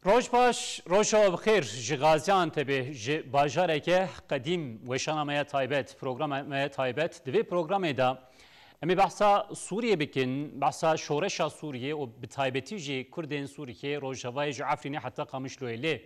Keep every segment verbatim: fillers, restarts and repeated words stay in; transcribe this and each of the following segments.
Roj baş, roja we bi xêr ji Gaziantepê, ji bajareke qedîm, weşana me ya taybet, programa me ya taybet. Di vê programê de em ê behsa Sûriyê bikin, behsa şoreşa Sûriyê û bi taybetî jî Kurdên Sûriyê, Rojavayê ji Efrînê heta Qamişloyê. Lê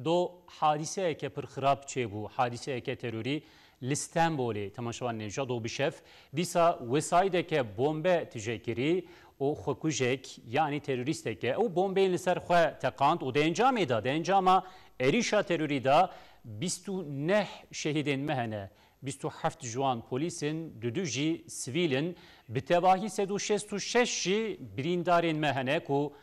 do hadîseyeke pir xirab çêbû, hadîseyeke terorî li Stenbolê, temaşevan nêja do bi şev, dîsa wesayîdeke bombe tije kirî û xwekujek, yanî terorîsteke, ew bombeyên li ser xwe teqand û di encamê de, di encama êrîşa terorî de bîst û neh şehîdên me hene. Bîst û heft ji wan polîs in, dudu jî sivîl in. Bi tevahî sed û şêst û şeş jî birîndarên me hene ku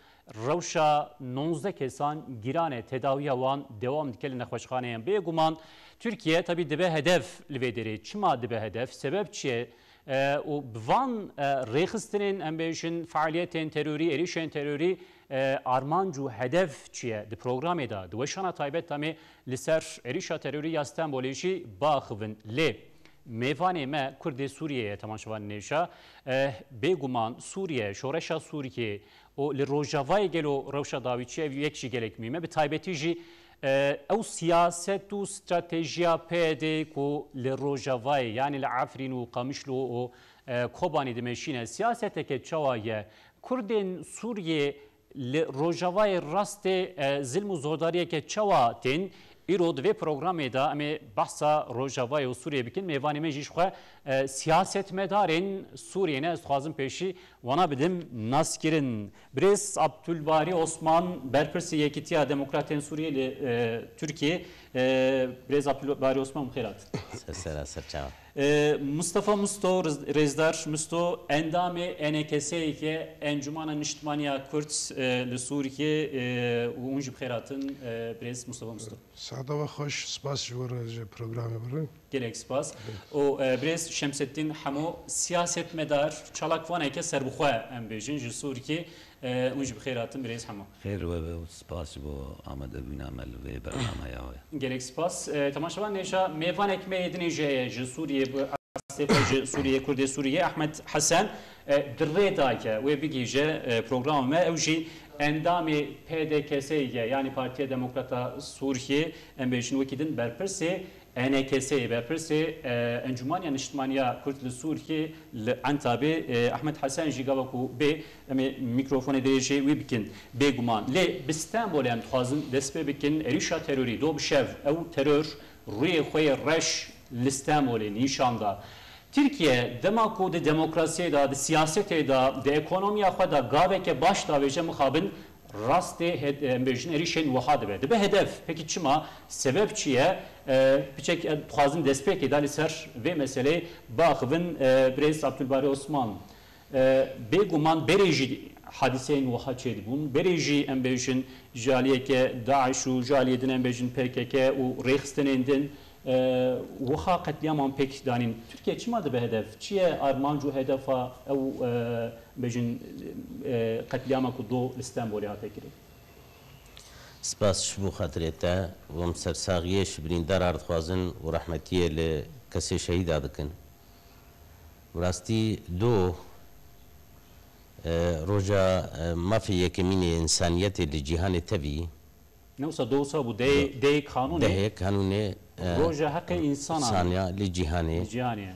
rewşa nonzdeh kesan giran e, tedawiya wan dewam dike li nexweşxaneyan. Bêguman Tirkiye tabî dibe hedef li vê derê. Çima dibe hedef? Sebeb çi ye? E, û bi van, e, rêxistinên, em bêjin, fealiyetên terorî, êrîşên terorî, e, armanc û hedef çi ye? Di programê de, di weşana taybet de em ê li ser êrîşa terorî ya Stenbolê jî biaxivin. Lê mêvanê me Kurdê Sûriyê ye, temaşevan nêja. Eh, bêguman Sûriye, şoreşa Sûriyê û li Rojavayê gelo rewşa dawî çi ye, ev yek jî gelek muhîm e. Bi taybetî jî, eh, ew siyaset û stratejiya P Y D ku li Rojavayê, yanî li Efrîn û Qamişlo û, eh, Kobanê dimeşîne, siyaseteke çawa ye? Kurdên Sûriyê li Rojavayê rastê, e, zilm û zordariyeke çawa tên? Îro di vê programê de em ê behsa Rojavayê û Sûriyê bikin. Mêvanê me jî ji xwe, e, siyasetmedarên Sûriyê ne. Ez dixwazim pêşî wana bidim naskirin. Birêz Abdulbarî Osman, berpirsê Yekîtiya Demokratên Sûriyê li, e, Tirkiyê. E, Birêz Abdulbarî Osman, bi xêr hat. Ser sera, ser çava. E, Mustafa Musto, Rêz-, Rêzdar Musto, endamê E N K S'ê ye, Encûmena Niştimaniya Kurd, e, li Sûriyê, e, û hûn jî bi xêr hatin, e, birêz Mustafa Musto. Saeta we xweş, spas ji we re ji programê birin. Gelek spas. Û, e, birêz Şemseddîn Hemo, siyasetmedar, çalakvaneke serbixwe, em bêjin, ji Sûriyê, e, hûn jî bi xêr hatin, birêz Hemo. Xêr we be û spas ji bo amadebûna me li vê bernameya we. Gelek spas. E, temaşevan nêja, mêvanek me yê dinê jê ye ji Sûriyê, bi astê xwe ji Sûriyê, Kurdê Sûriyê, Ehmed Hesen, e, di rê de ye, wê bigihîje, e, programa me. Ew jî endamê P D K S'ê ye, yanî Partiya Demokrata Sûriyê, em bêjin wekî din berpirsê E N K S'ê ye, berpirsê, e, Encûmaniya Niştimaniya Kurd li Sûriyê, li Entabê. E, Ehmed Hesen jî gava ku bê, em ê mîkrofonê dirêjê wî bikin, bêguman. Lê bi Stenbolê em dixwazin dest pê bikin, êrîşa terorî, do bi şev, ew teror rûyê xwe yê reş li Stenbolê nîşan da. Tirkiye dema ku di demokrasiyê de, di siyasetê de, di ekonomiya xwe de gaveke baş davêje, mixabin rastê hed-, em bêjin êrîşên wiha dibe. Dibe hedef. Pekî çima? Sebeb çi ye? E, piçek, e, dixwazin destpêkê de li ser vê meseleyê biaxivin, e, birêz Abdulbarî Osman. E, bêguman berê jî hadîseyên wiha çêdibûn. Berê jî em bêjin ji aliyeke DAIŞ û ji aliyê din em bêjin P K K û rêxistinên din, e, wiha qetlîaman pêk danîn. Tirkiye çima dibe hedef? Çi ye armanc û hedefa ew, e, bêjin, e, qetlîama ku do li Stenbolê hate kirin? Spas ji bo xatirê te û em sersaxiyê ji birîndara dixwazin û rehmetiyê li kesê şehîda dikin. Bi rastî do, e, roja, e, mafê yekemînê însaniyetê li cîhanê tevî. Ne wisa do wisa bû, dehê, dehê kanûnê. Dehê kanûnê, e, Roja heqê însanan. Însaniya li cîhanê. Li cîhanê.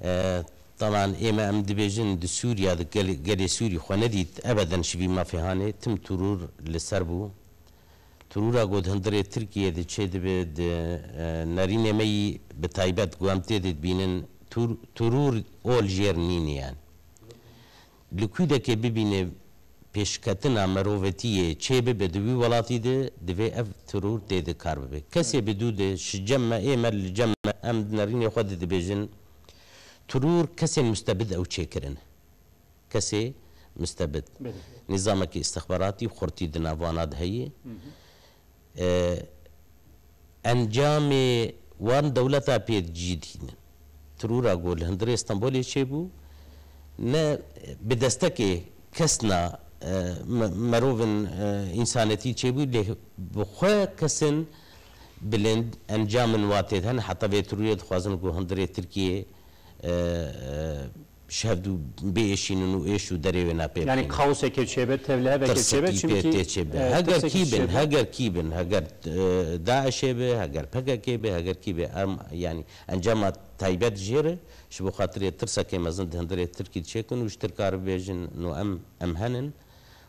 E, taban ême em dibêjin di Sûriya de gel-, gelê Sûrî xwe nedît, ebeden ji vî mafê hanê, tim teror li ser bû. Terora ku di hundirê Tirkiyê de çêdibe, di, e, nerînê me yî bi taybet ku em tê de dibînin, tur-, teror ol jêr nîne yani. Li kûdekê bibîne pêşketina merovetiyê çêbibe di wî welatî de, divê ev teror tê de kar bibe. Kesê bi dû de ji cem me, ê me li cem me, em di nerînê xwe de dibêjin, teror kesên mustebid ew çêkirine. Kesê mustebid. Belê. Nîzamekî îstixbaratî xurtî di nav wana de heye. Hı hı. E, encamê wan dewleta pê cî dînin. Terora ku li hundirê Stenbolê çêbû, ne bi destekê kesna, e, me-, merovin, e, însanetî çêbû, lê bi xwe kesin bilind encamin watê hene, heta vê terorê dixwazin ku hundirê Tirkiyê, e, e, ji hevdû biêşînin û êş û derê wê napê Yani bixînin. Kaoseke çêbe, tevlihev eke çêbe, Tirsekî pê çimkî tê çêbe. e, Heger tirsekî kî bin, çêbe. Heger kî bin, heger e, DAIŞ'ê be, heger PKK be, heger kî be. Em, yani encama taybet jê re, ji bo xatirê tirsekê mezin di hundirê Tirkî çêkin û ji Tirka re bêjin, no em, em henin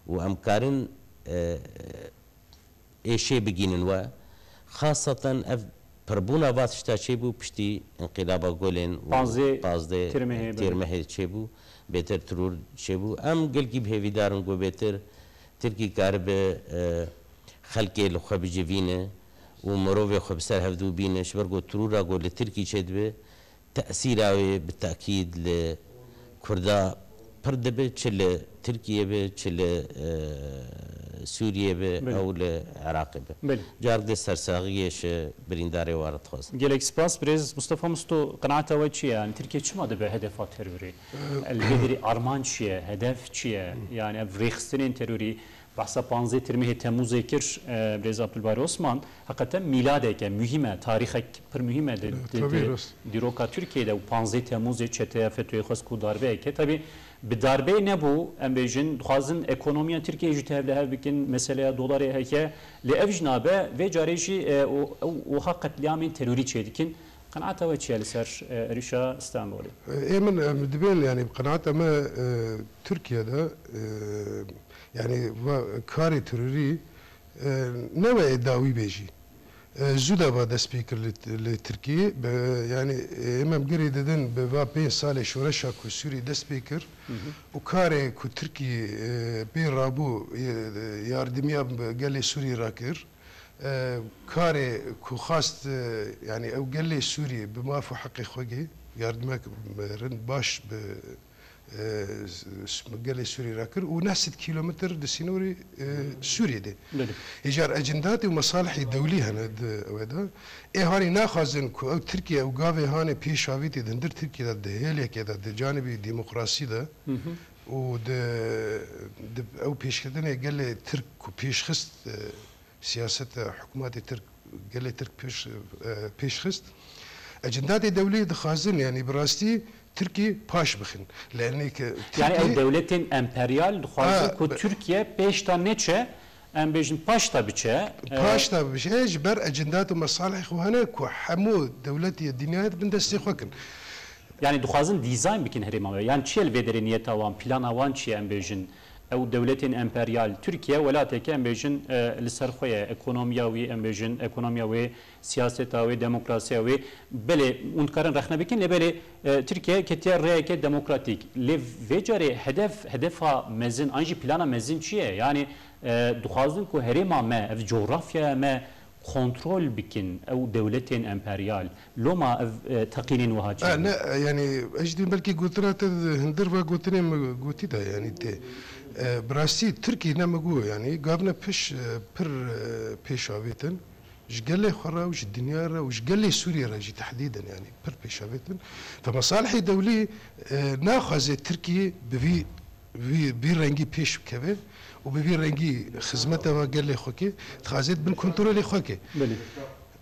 û em karin e, êşê bigînin we. Xaseten ev pirbûna va tişta çêbû piştî înqîlaba Gulên û Panzdeh pazdeh Tîrmehê, belê. Tîrmehê çêbû, bêtir teror çêbû. Em gelkî bi hêvîdar in ku bêtir Tirkî karibe, e, xelkê li xwe bicivîne û mirovê xwe bi ser hevdû bîne, ji ber ku terora ku li Tirkî çêdibe, tesîra wê bi tekîd li Kurda pir dibe, çi li Tirkiye be, çi li, e, Sûriye be, Belê. ew li Iraqê be. Belê. Carek dê sersaxiyê ji birîndarê we re dixwazim. Gelek spas. Birêz Mustafa Musto, qenaeta we çi ye? Yani Tirkiye çima dibe hedefa terorê? Li vê derê armanc çi ye? Hedef çi ye? Yani ev rêxistinên terorî, behsa panzdeh Tîrmehê Temmûzê kir, e, Birêz Abdulbari Osman, heqeten mîladeke muhîm e, tarîxek pir muhîm e di, di, Tabii, di rast. dîroka Tirkiyeyê de û panzdeh Temmûzê çeteya FETÖ'yê xwest ku darbeyeke. Tabii bi darbeyê nebû, em bêjin, dixwazin ekonomiya Tirkiyeyê jî tevlihev bikin, meseleya dolarê heke. Lê ev jî nabe, vê carê jî, e, o, o, wiha qetlîamên terorî çêdikin. Qenaeta we çi ye li ser, e, êrîşa Stenbolê? Ê min, em dibên, yani, bi qenaeta me, e, Tirkiye de, e, yani, va karê terorî, e, ne we ê dawî bê jî. E, zû de va dest pê kir li, li Tirkiyê. Bi, yani, ê, em girê didin bi va pênc salê şoreşa ku Sûrî dest pê kir û karê ku Tirkî, e, pê rabû, e, yardimiya bi gelê Sûrî rakir. E, karê ku xwest, e, yani ew gelê Sûrî bi maf û heqê xwe gê yardimek rind baş bi, e, s-, gelê Sûrî re kir û neh sed kîlometr di sînorî, e, Sûriyê de. Belê. Îcar ecindatê û mesalihê dewlî hene di wê de. Ê hanî naxwazin ku ew Tirkiye û gavê hanê pêş avîtî di hundir Tirkiye de, di hêlekê de, di canibî demokrasî de Hı hı. û di, di ew pêşketinê gelê Tirk ku pêşxist, e, siyaseta hikûmetê Tirk, gelê Tirk pêş, e, pêşxist. Ecindatê dewlî dixwazin, yani bi rastî Tirkî paş bixin. Lê enê ke Yani ew Tirkî dewletên emperyal dixwazin Ha, ku be- Tirkiye pêş de neçe, em bêjin paş de biçe. E, Paş de biçe, ji ber ecindat û mesalihê xwe hene ku hemû dewletê dinyayê di bin destê xwe kin. Yani dixwazin dîzayn bikin herêma me. Yani çi ye li vê derê niyeta wan, plana wan çi ye, em bêjin? Ew dewletên emperyal, Tirkiye welateke, em bêjin, e, li ser xwe ye. Ekonomiya wî, em bêjin, ekonomiya wê, siyaseta wê, demokrasiya wê. Belê, hûn dikarin rexne bikin, lê belê, e, Tirkiye ketiye rêyeke demokratîk. Lê vê carê hedef, hedefa mezin, an jî plana mezin çi ye? Yani, e, dixwazin ku herêma me, ev cografyaya me, kontrol bikin ew dewletên emperyal. Loma ev, e, teqînên wiha çêbû? E, ne, e, yani, ez jî dibêm belkî gotina te di hundir va gotinê min gotî de, yani, tê. E, bi rastî Tirkî ne min got, yani, gavne piş, e, pir, e, pêş avêtin. Ji gelê xwe re û ji dinya re û ji gelê Sûriyê re jî tehdîdin, yani, pir pêş avêtin. Fe mesalihê dewlî, e, naxwaze Tirkî bi vî vî, vî rengî pêş bikeve û bi vî rengî xizmeta va gelê xwe ke, dixwaze di bin kontrolê xwe ke. Belê.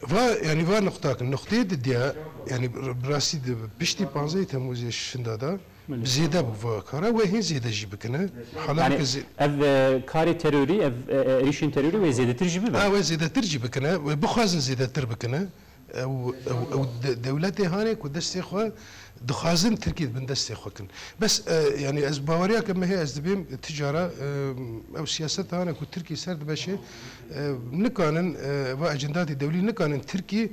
Va, yani va nuqtak, nuqtê di diya, yani bi rastî di piştî panzdeh Temmûzê şinda da Belê. zêde bû va kara, wê hên zêde jî bikine. Hala Yani ke zê- ev, e, karê terorî, ev, e, e, êrîşên terorî wê zêdetir jî bibe. Ha, wê zêdetir jî bikine, wê bixwazin zêdetir bikine. Ew, ew, ew de-, dewletê hanê ku destê xwe dixwazin Tirkî di bin destê xwe kin. Bes, e, yani ez baweriya ke me heye, ez dibêm ti cara, e, ew siyaset hanê ku Tirkî ser dibeşe, e, nikanin, e, va ecendatê dewlî nikanin Tirkî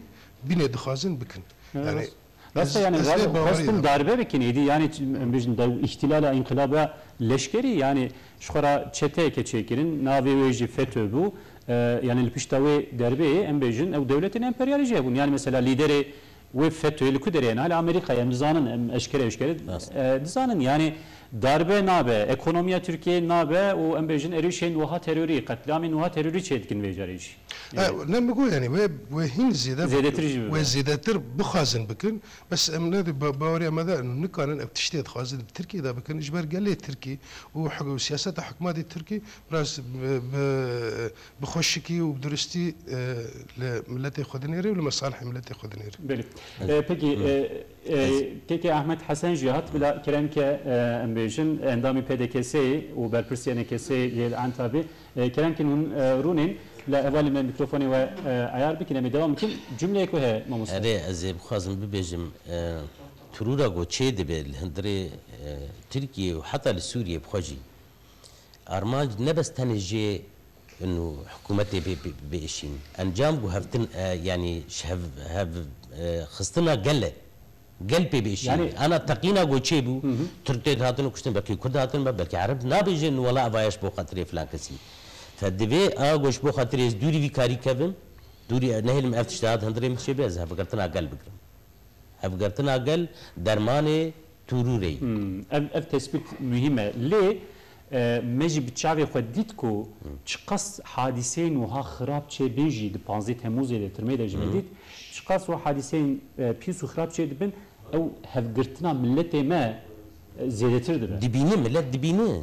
bînê dixwazin bikin. Evet. Yani Rast e, ez, yani ez vê bawerî xwestin de darbe bikin êdî, yani em bêjin dew-, îhtilala, înqilaba leşkerî, yani ji xwe re çeteyeke çêkirin, navê wê jî FETÖ bû. E, yani li pişta wê derbeyê em bêjin ew dewletên emperyalî jî hebûn. Yani mesela lîderê wê FETÖ'yê li ku derê ye? Niha li Amerîkayê, em dizanin, em eşkere eşkere, e, dizanin. Yani Darbe nabe, ekonomiya Tirkiyeyê nabe û em bêjin êrîşên wiha terorî, qetliamên wiha terorî çêdikin vê carê jî. E, ne min got, yanî wê, wê hîn zêde Zêdetir jî bibe. Wê zêdetir bixwazin bikin. Bes em ne di ba-, baweriya me de nikarin ev tiştê dixwazin di Tirkiyê de bikin. Ji ber gelê Tirkî û hik-, siyaseta hikûmetê Tirkî biraz bi, bi, bi xweşikî û bi duristî, e, li miletê xwe dinêre û li mesalihê miletê xwe dinêre. Belê. E, pekî, e, e, kekê Ahmet Hesen jî hat bila kerem ke, e, em bêjin, endamî P D K S'ê û berpirsî N K S'ê yê li Entabê. E, kerem kin hûn, e, rûnên, bila hevalê me mikrofonê we, e, eyar bikin, em ê dewam bikin. Cumleyek we heye, mamoste. Erê, ez ê bixwazim bibêjim, e, terora ku çê dibe li hundirê, e, Tirkiyê û heta li Sûriyê bi xwe jî. Armanc ne bes tenê jê û hikûmetê bê, bê, bêşîn. Encam ku hevtin, e, yanî ji hev, hev, e, xistina gel e. Gel pê bêşîn. Yanî ana teqîna ku çêbû, Tirk tê dihatin û kuştin, belkî Kurd hatin be, belkî Ereb. Nabêjin wela eva ye ji bo xatirê filan kesî. Te divê a ku ji bo xatirê ez dûrî vî karî kevim, dûrî nehêlim ev tişt hat hundirê min çêbe, ez hevgirtina gel bigirim. Hevgirtina gel dermanê terorê ye. Hmm, ev, ev tespît muhîm e. Lê, e, me jî bi çavê xwe dît ku çiqas hadîseyên wiha xirab çêbên jî di panzdeh Temmûzê de, tirmê de jî me dît, çiqas û hadîseyên, e, pîs û xirab çêdibin, ew hevgirtina miletê me, e, zêdetir dibe. Dibîne, milet dibîne.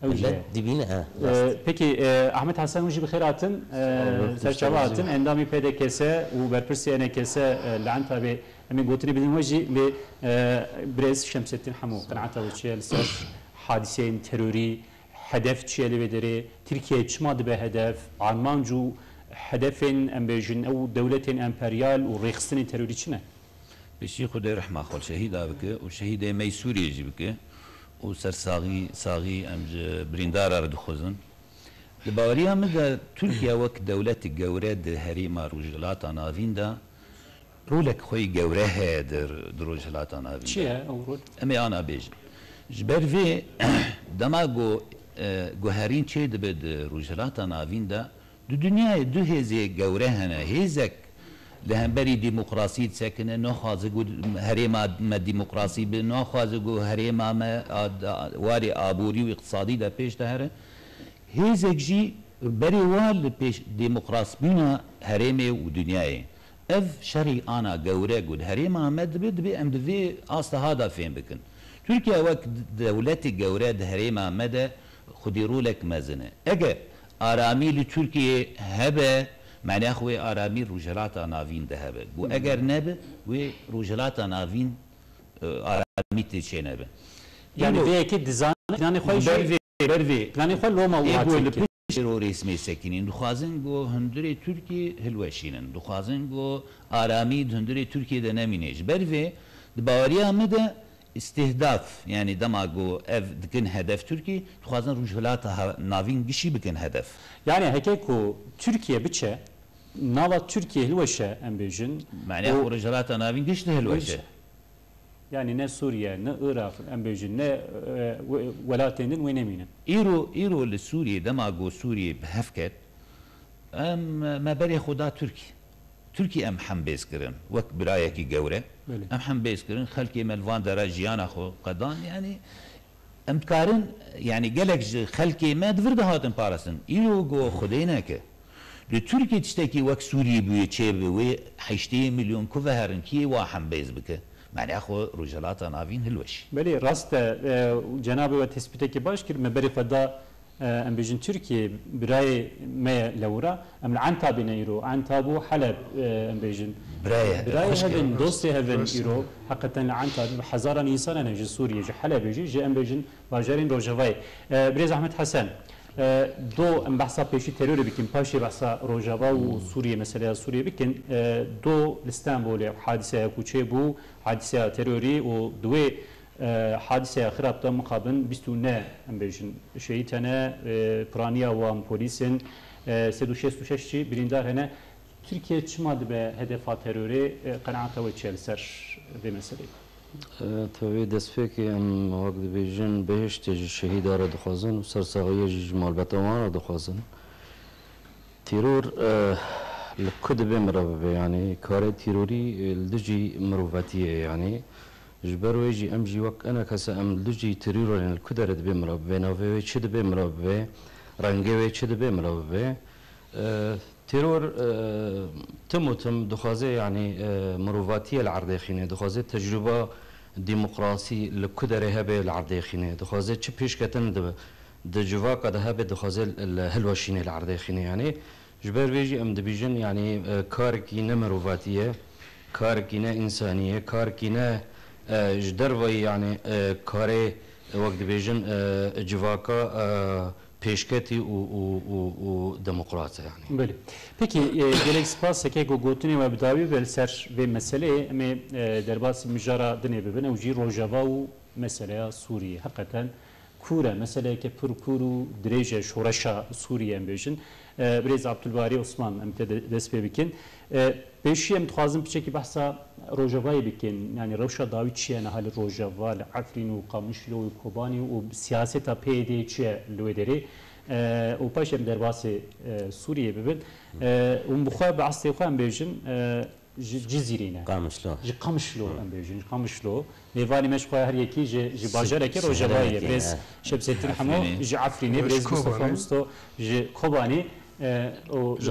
Ew jî Milet ye. Dibîne, he, rast. E, pekî, e, Ahmet Hasan, hûn jî bi xêr hatin, e, Sağ olun, ser çava hatin. Endamî P D K S û berpirsî N K S, e, li Entabê, em ê gotinê bidin we jî, lê, e, birêz Şemsettin Hemo, qenaeta we çi ye li ser hadîseyên terorî, hedef çi ye li vê derê, Tirkiye çima dibe hedef, armanc û hedefên, em bêjin, ew dewletên emperyal û rêxistinên terorî çi ne? Piştî Xwedê rehma xwe li şehîda bike û şehîdê me yê Sûriyê jî bike û sersaxî, saxî em ji birîndara re dixwazin. Di baweriya min de Tirkiye wek dewletek gewre di herêma Rojhilata Navîn de rolek xwe yê gewre heye di, di Rojhilata Navîn de. Çi ye ew rol? Em ê ana bêjin. Ji ber vê dema ku, e, guherîn çêdibe di Rojhilata Navîn de, Di dinyayê du hêzê gewre hene. Hêzek li hemberî demokrasî disekine, naxwaze ku herêma me demokrasî be, naxwaze ku herêma me a, a, warê aborî û îqtisadî de pêş de here. Hêzek jî berê wa li pêş demokrasbûna herêmê û dinyayê. Ev şerî ana gewre ku di herêma me dibe, dibe em di vê asteha de fêm bikin. Tirkiye wek dewletê gewre di herêma me de xwedî rolek mezin e. Eger aramî li Tirkiyê hebe, mane xwe wê aramî Rojhilata Navîn de hebe. Ku eger nebe, wê Rojhilata Navîn, e, aramî tê çênebe. Yani Îro vê yekê dizane planê xwe jî, ber vê, ber vê. Planê xwe loma û Ê ku li hatî pişt terorîzmê sekinîn, dixwazin ku hundirê Tirkiyê hilweşînin. Dixwazin ku aramî di hundirê Tirkiyê de nemîne. Ji ber vê, di baweriya min de, Îstihdaf, yani dema ku ev dikin hedef Tirkî, dixwazin Rojhilata ha-, Navîn gişî bikin hedef. Yani heke ku Tirkiye biçe, nava Tirkiye hilweşe, em bêjin. Mane û xwe Rojhilata Navîn giş dihilweşe. Yani ne Sûriye, ne Iraq, em bêjin, ne, e, we-, welatên din wê nemînin. Îro, îro li Sûriye, dema ku Sûriye bi hev ket, Em, me berê xwe da Tirkî. Tirkî em hembêz kirin, wek birayekî gewre. Belê. Em hembêz kirin, xelkê me li van dera jiyana xwe qedan. Yani, em dikarin, yani, gelek ji xelkê me di vir de hatin parastin. Îro go Xwedê neke. Li Tirkî tiştekî wek Sûriyê bûye çêbibe, wê heştê milyon ku veherin, kî wa hembêz bike? Mane xwe Rojhilata Navîn hilweşî. Belê, rast e. E, cenabê we tespîtekî baş kir. Me berê xwe da E, em bêjin Tirkiye, birayê me ye lewra. Em li Entabê ne îro. Entab û Heleb, e, em bêjin. Birayê, Birayê xweşik hevin, e. Dostê hevin Rast. Îro. Heqeten li Entabê bi hezaran însan hene ji Sûriyê, ji Helebê jî, ji em bêjin bajarên Rojavayê. E, Birêz Ahmet Hesen, e, do em behsa pêşî terorê bikin, paşê behsa Rojava û Sûriyê, meseleya Sûriyê bikin. E, do li Stenbolê hadiseya ku çêbû, hadiseya terorî û di wê E, hadiseya xirab de mixabin bîst û neh, em bêjin, şehîd hene, e, piraniya wan polîs in, e, sed û şêst û şeş jî birîndar hene. Tirkiye çima dibe hedefa terorê, e, qenaeta we çi ye li ser vê meseleyê? E, tevî destpêkê em wek dibêjin bihiştê ji şehîda re dixwazin û sersaxiyê jî ji malbeta wan re dixwazin. Teror, e, li ku dibe mire bibe, yanî karê terorî, e, li dijî mirovetiyê, yanî Ji ber wê jî em jî wek enekese em li dijî terorê ne li ku derê dibê mirav bibe, navê wê çi dibê mirav bibe, rengê wê çi dibê mirav bibe. E, teror, e, tim û tim dixwaze, yanî, e, mirovatiye li erdê xîne, dixwaze tecrûba demokrasî li ku derê hebe li erdê xîne, dixwaze çi pêşketin di, di civaka de hebe, dixwaze li hilweşînê li erdê xîne. Yanî, Ji ber vê jî em dibêjin, yanî, e, karekî ne mirovatî ye, karekî ne însanî ye, karekî ne, e, ji dervayî, yanî, e, karê, e, wek dibêjin, e, civaka, e, pêşketî û, û, û, û demokrat e, yanî. Belê. Pekî, e, gelek spas. Heke ku gotinê we bi dawî be li ser vê meseleyê, em ê, e, derbasî mijara dinê bibin, ew jî Rojava û meseleya Sûriyê. Heqeten kûr e, meseleyeke pir kûr û dirêj e, şoreşa Sûriyê em bêjin. E, Birêz Abdulbarî Osman, em te de-, dest pê bikin. E, pêşî em dixwazin piçekî behsa Rojavayê bikin. Yanî rewşa dawî çi ye niha li Rojava, li Efrîn û Qamişlo û Kobanî û siyaseta P Y D'yê çi ye li wê derê? E, û paş em derbasê, e, Sûriyê bibin. E, hûn bi xwe, bi eslê xwe em bêjin, e, ji Cizîrê ne. Qamişlo. Ji Qamişlo em bêjin, ji Qamişlo. Mêvanê me ji xwe her yekî ji, ji bajarekî Rojavayê ye. Birêz Şemsettin Hemo ji Efrînê, birêz Mustafa Musto ji Kobanê, e, û ji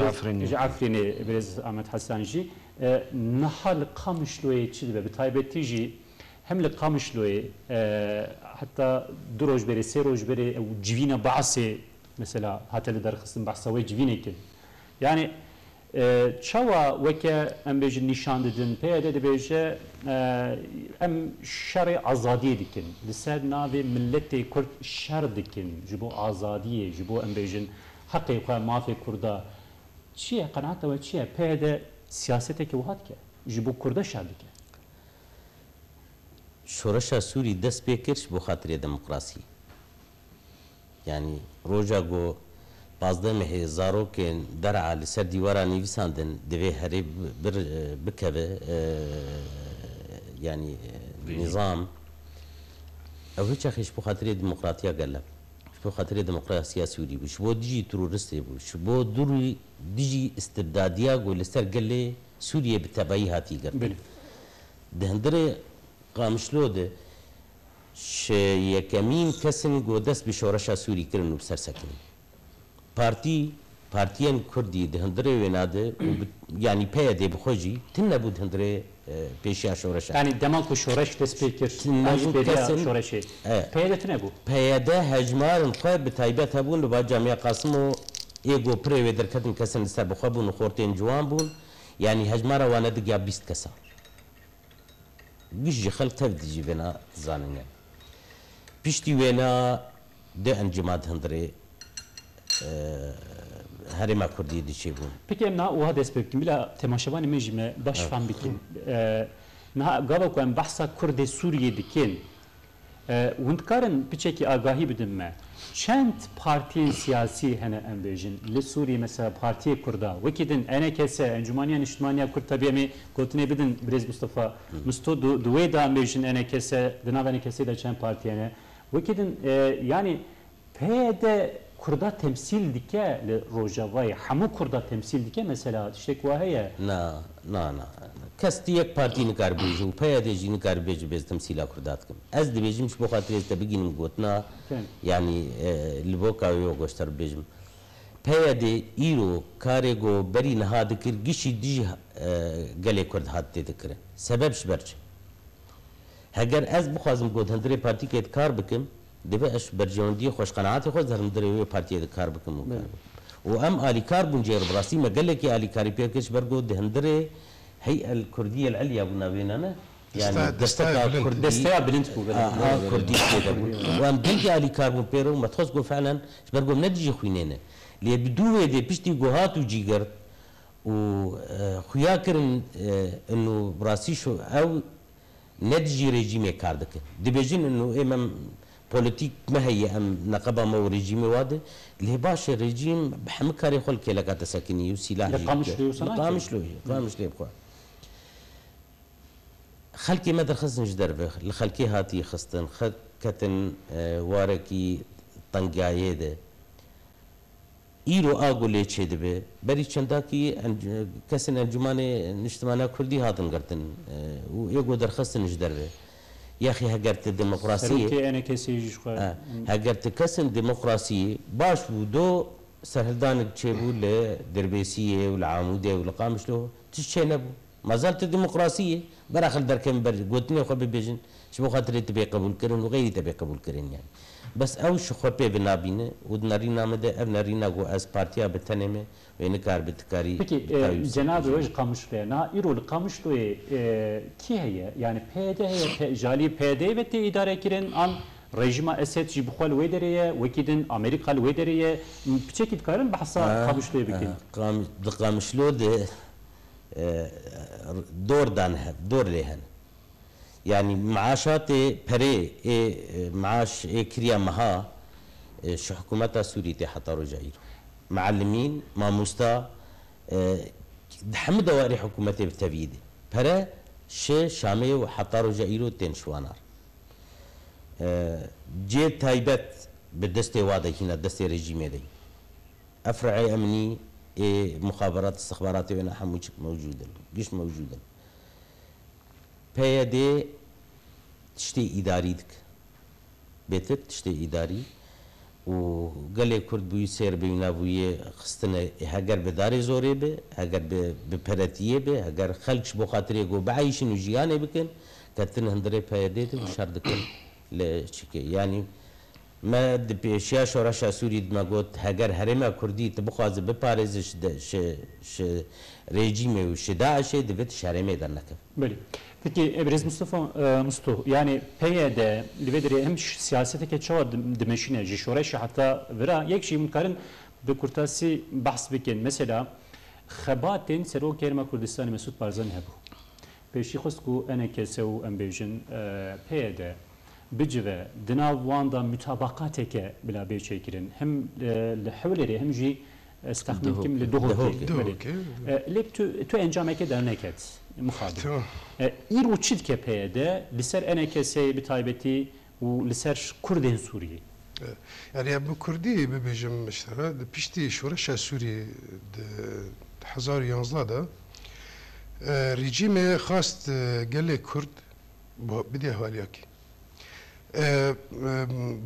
Efrînê, birêz Ahmet Hasan jî. E, niha li Qamişloyê çi dibe? Bi taybetî jî hem li Qamişloyê, e, heta du roj berê, sê roj berê ew civîna Baasê mesela hate li derxistin, behsa wê civînê kir. Yanî, E, çawa weke, em bêjin, nîşan didin, P Y D dibêje, e, em şerê azadiyê dikin, li ser navê miletê Kurd şer dikin, ji bo azadiyê, ji bo, em bêjin, heqê xwe, mafê Kurda. Çi ye, qenaeta we çi ye? P Y D siyaseteke wiha dike, ji bo Kurda şer dike. Şoreşa Sûrî dest pê kir ji bo xatirê demokrasiyê. Yanî roja ku pazdeh mehê zarokên der'a li ser dîwara nivîsandin divê herê bi-, bir, bikeve, e, yanî, e, nîzam, ew hiç axê ji bo xatirê demokratiya gel e. Ji bo xatirê demokrasiya Sûrî bû. Ji bo dijî teroristê bû. Ji bo durî dijî istibdadiya ku li ser gelê Sûriyê bi tebayî hatî girtin. Belê. Di hundirê Qamişlo de ji yekemîn kes in ku dest bi şoreşa Sûrî kirin û bi ser sekinîn. Partî, partiyên Kurdî di hundirê wêna de û bi, yanî P Y D bi xwe jî tune bû di hundirê, e, pêşiya şoreşa. Yanî dema ku şoreş dest pê kir, tune bû, pêdiya şoreşê, e, P Y D tune bû. P Y D hejmarên xwe bi taybet hebûn li ba Camiya Qasimo, ê ku pirê wê derketin kesin li ser bi xwe bûn û xortên ciwan bûn. Yanî hejmara wan nedigiya bîst kesan. Giş jî xelk tev dijî vêna zanîne. Piştî wêna du encûma di hundirê, e, Herêma Kurdî diçêbûn. Peki em niha wiha dest pê bikin, bila temaşevanê me jî me baş, evet, fehm bikin. E, niha gava ku em behsa Kurdê Sûriyê dikin, E, hûn dikarin piçekî agahî bidin me? Çend partiyên siyasî hene, em bêjin, li Sûriyê, mesela partiyê Kurda, wekî din E N K S, Encûmaniya Niştimaniya Kurd, tebî em ê gotinê bidin birêz Mustafa Musto, di, di wê de em bêjin E N K S, di nav E N K S de çend partî hene? Wekî din, e, yanî P Y D Kurda temsîl dike li Rojavayê, hemû Kurda temsîl dike, mesela tiştek wa heye? Na, na, na. Kes ti yek partî nikare bêje û P Y D jî nikare bêje, bêz temsîla Kurda dikim. Ez dibêjim ji bo xatirê ez te bigînim gotina, yanî, e, li boka wê we goşter bibêjim. P Y D îro karê ku berî niha dikir gişî dijî, e, gelê Kurd hat tê dikirin. Sebeb ji ber çi? Heger ez bixwazim ku di hundirê partîkê de kar bikim, divê ez ji berjewendiyê xwe, ji qenaetê xwe, di hundirê wê partiyê de kar bikim û kar bikim. Û em alîkar bûn, jê re bi rastî me gelekî alîkarî pê kir, ji ber ku di hundirê Hey'el Kurdiyel Elya bû navê ne, ne? Yani desteya Kurdî. Desteya bilind bû, belê. A, a, Kurdî tê de bû. Û em gelekî alîkar bûn pê re û me dixwest ku fi'len ji ber ku em ne dijî xwînê ne. Lê bi dû wê dê piştî ku hat û cî girt û, e, xuya kirin, e, inu bi rastî şu ew ne dijî rejîmê kar dikin. Dibêjin, inu ê me polîtîk me heye, em neqeba me û rejîmê wa de. Lê baş e, rejîm bi hemî karê xwe li kêleka te sekinî û sîlah jî dike. Li Qamişloyê wisa nake. Li Qamişloyê, Qamişloyê bi xwe. Xelkê me derxistin ji derve, li xelkê hatî xistin, xelk ketin, e, warekî tengiyayê de. Îro a ku lê çêdibe, berî çendakî enc-, kesên Encûmanê Niştimaniya Kurdî hatin girtin, e, û ê ku derxistin ji derve. Yaxî heger tu demokrasiyê Serokê E N K S'ê jî ji xwe. Ha, heger tu kesên demokrasiyê baş bû, do serhildanek çêbû li Dirbêsiyê û li Amûdê û li Qamişlo tişt çênebû. Mazal tu demokrasiyê, beraxil derkevin ber gotinê xwe bibêjin, ji bo xatirê tu bê qebûlkirin û xeyrî te bê qebûlkirin yani. Bes ew ji xwe pê vinabîne û di nerîna min de ev nerîna ku ez partiya bi tenê me wê nikar bi tikarî Peki, bi tayî e, cenabê we ji Qamişloyê. Niha îro li Qamişloyê, e, kî heye? Yani P Y D heye, P-, ji aliyê P Y D'yê ve tê îdare kirin, an rejîma Esed jî bi xwe li wê derê ye, wekî din Amerîka li wê derê ye? Piçekî dikarin behsa Ah, Qamişloyê bikin? ah, Qam-, di Qamişlo de, e, dor dan hev, dor lê hene. Yani maaşatê perê ê, e, maaş ê kiriya meha, e, ji hikûmeta Sûrî tê heta roja îro. Muallimîn, mamosta, e, di hemû dewarê hikûmetê bi tevî de. Pere ji Şamê û heta roja îro tên ji wan ar. E, cê taybet bi destê wa de hîna, destê rejîmê de. Efrayê emnî ê muxaberat, istixbaratê wêna hemû çi mewcûd in, giş mewcûd in. P Y D tiştê îdarî dike. Bêtir tiştê îdarî û gelê Kurd bûyî sêr bûyî navûyê xistine, heger bi darê zorê be, heger bi, bi peretiyê be, heger xelk ji bo xatirê ku bieyşin û jiyanê bikin, ketin hundirê P Y D de û şer dikin li çikê. Yanî me di pêşiya şoreşa Sûrî de me got, heger herêma Kurdî tu bixwaze biparêze ji de, ji, ji rejîmê û ji DAIŞ'ê divê tu ji herêmê dernekeve. Belê. Peki, e, Birêz Mustafa, e, Musto, yani P Y D li vê derê hem ş-, siyaseteke çawa dim-, dimeşîne ji şoreşê heta vira, yek jî hûn dikarin bi kurtasî behs bikin. Mesela, xebatên Serokê Herêma Kurdistanê Mesûd Barzanî hebû. Pêşî xwest ku E N K S û em bêjin, e, P Y D bicive di nav wan de mutabaqateke bila bê çêkirin. Hem, e, li Hewlêrê hem jî, ez texmîn dikim li Duhokê. Duhokê. Duhokê, belê. Duhokê. E, lê tu, tu encameke derneket, mixabin. Tamam. E, îro çi dike P Y D li ser E N K S'ê bi taybetî û li ser Kurdên Sûriyê? E, yani em bi Kurdî bibêjim, işte, di piştî şoreşa Sûriyê di hezar û yanzdeh de, e, rejîmê xwest, e, gelê Kurd bu-, bidê ahaliyakê. E, e,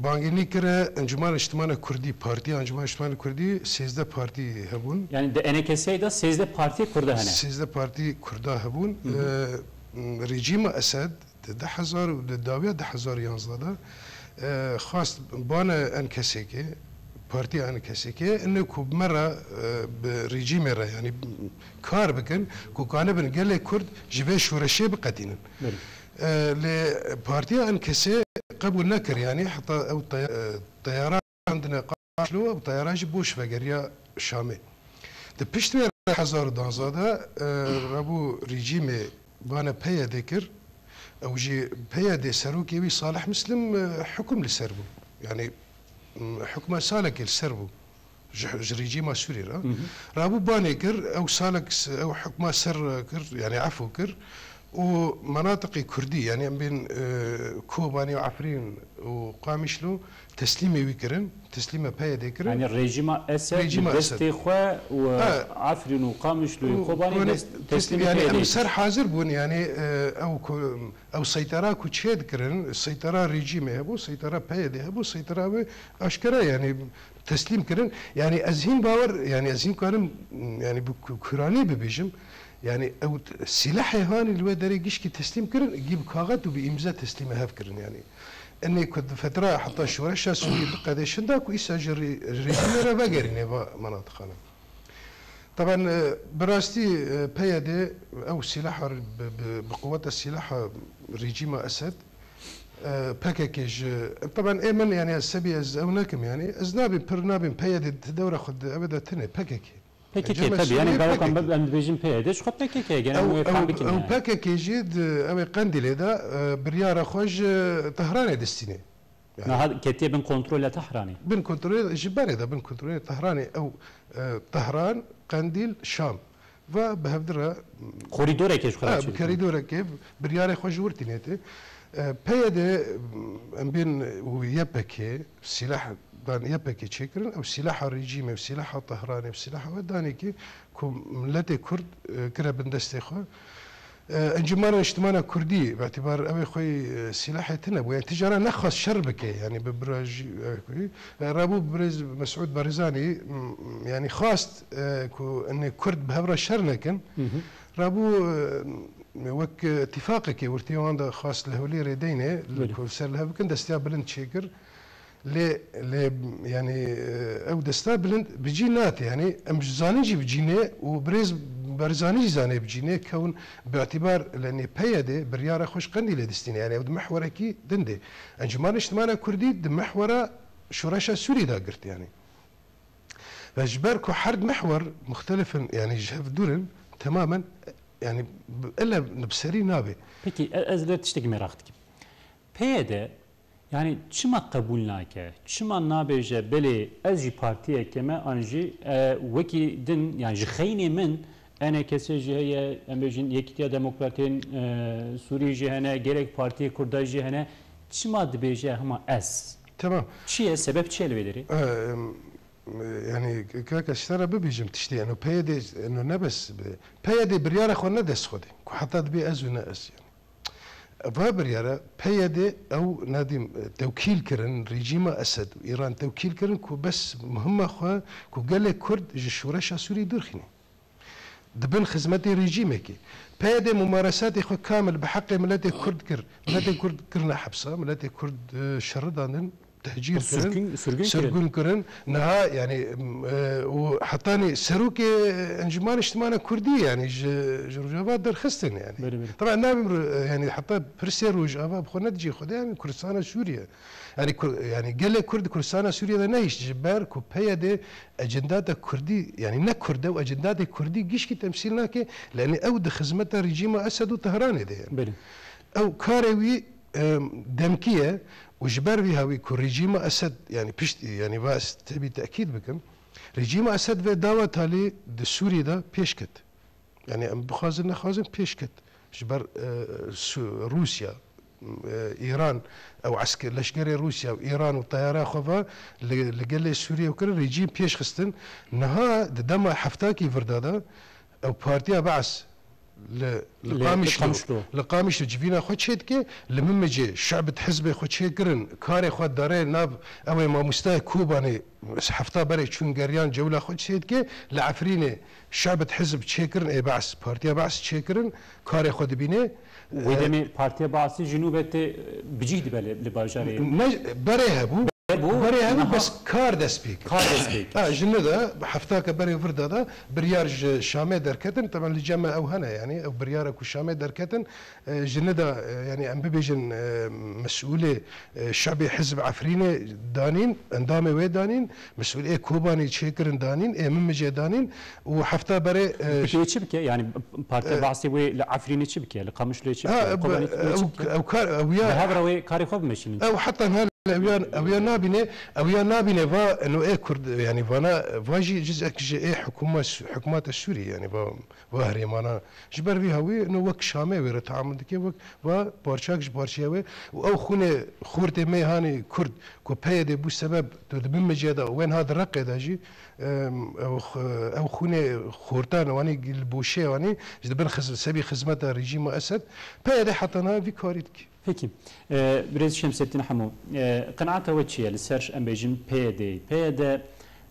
bangînî kire Encûmena Niştimana Kurdî, Partiya Encûmena Niştimana Kurdî, sêzdeh partî hebûn. Yani di E N K S'ê de sêzdeh partiyê Kurda hene. Sêzdeh partî Kurda hebûn. Hı hı. E, rejîma Esed di du hezar û di dawiya du hezar û yanzdeh de, e, xwest bane E N K S'ê ke, Partiya E N K S'ê ke, ine ku bi me re, e, bi rejîmê re, yani kar bikin, ku kanibin gelê Kurd ji vê şoreşê biqetînin. Belê. E, lê Partiya E N K S'ê qebûl nekir, yani heta ew te-, e, teyara handine Qaşlo, ew teyara jî boş vegeriya Şamê. Di pişt vê re hezar û danzdeh de, e, rabû rejîmê bane P Y D kir, ew jî P Y D serokê wî Salih Muslim, e, hukum li ser bû. Yani, m, hukma salekê li ser bû. Ji, ji rejîma Sûrî re. Hı hı. Rabû banê kir, ew salek s-, ew hukma ser kir, yani efû kir. Û menatiqê Kurdî, yani em bên, e, Kobanê û Efrîn û Qamişlo teslîmê wî kirin, teslîme P Y D kirin. Yani rejîma Esed Rejîma bi destê Esed. xwe û Ha. Efrîn û Qamişloyê Û Kobanê Kobanê dest, teslîm, teslîmê yani P Y D em kir. ser hazir bûn, yani, e, ew ku, ew seytera ku çê dikirin, seytera rejîmê hebû, seytera P Y D hebû, seytera wê aşkera, yani teslîm kirin. Yani ez hîn bawer, yani ez hîn karim, yani bi ku-, kuranî bibêjim, yani ew t-, sîlehê hanî li wê derê gişkî teslîm kirin, gî bi kaxet û bi îmze teslîmê hev kirin, yani. Enê ku di fetra heta şoreşa Sûrî biqede şinda ku îsa ji rê-, rejîmê re vegerîne va menatiqana. Taban, e, bi rastî, e, P Y D ew sîlaha bi, bi, bi quweta sîlaha rejîma Esed, e, P K K ji, taban ê min, yani ez sebî ez ew nekim, yani ez nabîm, pir nabîm P Y D di dewra xwe de ew de tune P K K. P K K, Cem tabii, yani Mesûdê garokan P K K. Em dibêjin P Y D, ji xwe P K K gene Ew, em ê fam ew, bikin ew yani. P K K jî di, ew ê Qendîlê de, e, biryara xwe ji Tehranê distîne. Yani Niha ketiye bin kontrola Tehranê. Bin kontrolê, ji berê de bin kontrolê Tehranê, ew, e, Tehran, Qendîl, Şam. Ve bi hevdira Korîdoreke ji xwe re Ha, çêdikin. Korîdoreke biryarê xwe ji wir tînê tê. E, P Y D, em bên û Y P G, sîlah dan Y P G çêkirin, ew sîlaha rejîmê, ew sîlaha Tehranê, ew sîlaha we danê ki ku miletê Kurd, e, kire bin destê xwe. E, Encûmena Niştimana Kurdî, bi îtibar ew ê xweyî, e, sîlahê tune bû. Yani, tijara nexwast şer bike, yani, bi birajî, e, Kurdî. E, rabû birêz Mesûd Barizanî, m-, yani, xwast, e, ku enê Kurd bi hev re şer nekin. Hı hı. Rabû, e, wek, e, îtîfaqekê wurtiyê wan de xwast li Hewlêrê deyne, li Belê. ku ser li hev bikin, destiya bilind çêkir. Lê, lê, yani, e, ew desta bilind bi cî nate. Yani, em zanin jî bi cî ne û birêz Barzanî jî zanê bi cî ne, kewin bi îtibar li nê P Y D biryara xwe ji Qendîlê distîne. Yani, ew di mihwerekî din de. Encûmena Niştimana Kurdî di mihwera şoreşa Sûrî de girt, yani. Ve ji ber ku her mihwer muxtelif in, yani, ji hev dûr in, temamen, yani, bi-, ele bi serî nabe. Pekî, e-, ez li tiştekî meraq dikim. P Y D, yani çima qebûl nake? Çima nabêje, belê ez jî partiyeke me, an jî, e, wekî din, yani ji xeynê min, E N K S jî heye, em bêjin Yekîtiya Demokratên, e, Sûrî jî hene, gelek partiyê Kurda jî hene. Çima dibêje hema ez? Tamam. Çi ye? Sebep çi ye li vê derê? E, em, e, yani, kaka, ji te re bibêjim tiştê, eno P Y D, eno ne bes bi, P Y D biryara xwe ne dest xwe de. Ku heta dibê ez û ne ez, yani. Va biryara P Y D ew, nadim, e, tewkîl kirin, rejîma Esed û Îran tewkîl kirin ku bes muhima xwe ku gelê Kurd ji şoreşa Sûrî dûr xîne. Dibin xizmetê rejîmekê. P Y D mumaresatê xwe kamil bi heqê miletê Kurd kir. Miletê Kurd kirine hepsa, miletê Kurd, e, şeridandin. Tehcîr kirin, sirgûn, sirgûn kirin. Sirgûn kirin. Niha, yani, m, e, û hetanî serokê Encûmena Niştimana Kurdî, yani, ji, ji Rojava derxistin, yani. Belê, belê. Taban nabim ro-, yani, heta pirsê Rojava bi xwe nedicî xwe de, yani, Kurdistana Sûriye. Yani, Kur-, yani, gelê Kurd Kurdistana Sûriye de nehişt ji ber ku P Y D ecendata Kurdî, yani, ne Kurd e û ecendata Kurdî gişkî temsîl nake, yani, ew di xizmeta rejîma Esed û Tehranê de, yani. Belê. Ew karê wî, em, demkî ye û ji ber vî hawî ku rejîma Esed, yani pişt, yani va ez tebî tekîd bikim, rejîma Esed vê dawa talî di Sûrî de pêş ket. Yani em bixwazin nexwazin pêş ket. Ji ber, e, Su-, Rûsya, e, Îran, ew esker, leşkerê Rûsya û Îran û teyara xwe va li, li gelê Sûriyê kirin, rejîm pêş xistin. Niha di dema heftakî virda de ew partiya Be'es li, li Li Qamişlo, Qamişlo. Li Qamişlo civîna xwe çêdike, li Mimicê şebit hizbê xwe çêkirin, karê xwe dare nav ew ê mamostayê Kobanê hefta berê çûn geriyan cewla xwe çêdike, li Efrînê şebit hizb çêkirin, ê Be'es, partiya Be'es çêkirin, karê xwe dibîne. Wê E, demê partiya Be'esî ji nû ve tê, e, bicîh dibe li, li bajarê. Ne, berê hebû. Hebû, Berê hebû, niha bes kar dest pê kir. Kar dest pê kir. Ha, ji ne de, heftake berê virda de biryar ji Şamê derketin. Taban li cem me ew hene, yani, ew biryara ku Şamê derketin, e, ji ne de, e, yani, em bibêjin, e, mesûlê, e, şebê hizb Efrînê danîn, endamê wê danîn, mesûlê Kobanê çêkirin danîn, ê Mimicê danîn û hefta berê, e, Peki wê çi bike? Yani, partiya E, Be'esî wê li Efrînê çi bike? Li Qamişloyê çi bike? Ha, Li Kobanê ew, çi bike? Ew kar, ew ya Li hev re wê karê xwe bimeşînin. Ew heta niha Ew ya, ew ya nabîne, ew ya nabîne va, no ê Kurd, yani vana, va jî cizek ji ê hikûma-, hikûmeta Sûrî, yani va, va herêmana. Ji ber vî hawî, no wek Şamê wê re teamul dike, wek va parçak ji parçeya wê. Û ew xûnê xortê me hanî Kurd, ku P Y D bû sebeb, tu di bin mecê de, wên ha di Reqê de jî, em, ew x-, ew xûnê xortan, wanî li boşê, wanî ji di bin xiz-, sebî xizmeta rejîma Esed, P Y D heta niha vî karî dike. Pekî. E, Birêz Şemseddîn Hemo, e, qenaeta we çi ye li ser, em bêjin, P Y D? P Y D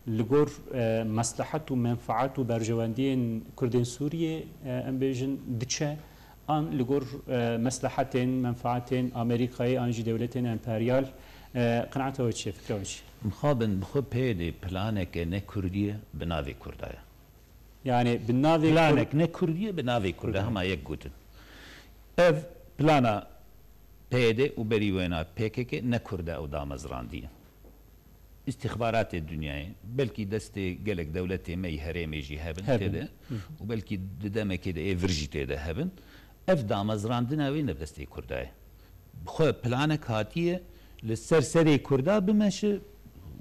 li gor, e, meslehet û menfaet û berjewendiyên Kurdên Sûriyê, e, em bêjin, diçe, an li gor, e, meslehetên, menfaetên Amerîkayê an jî dewletên emperyal, e, qenaeta we çi ye, fikra we çi ye? Mixabin bi xwe P Y D planeke ne Kurdî ye, bi navê Kurda ye. Yani bi navê Planek Kurd ne Kurdî ye, bi navê Kurda, Kurda. Hema yek gotin. Ev plana P Y D û berî wêna P K K ne Kurda ew damezrandiye. Îstîxbaratê dinyayê, belkî destê gelek dewletê me yî herêmê jî hebin Hebin. tê de Hı. û belkî di demekê de ê vir jî tê de hebin. Ev damezrandina wê ne bi destê Kurda ye. Bi xwe planek hatiye li ser serê Kurda bimeşe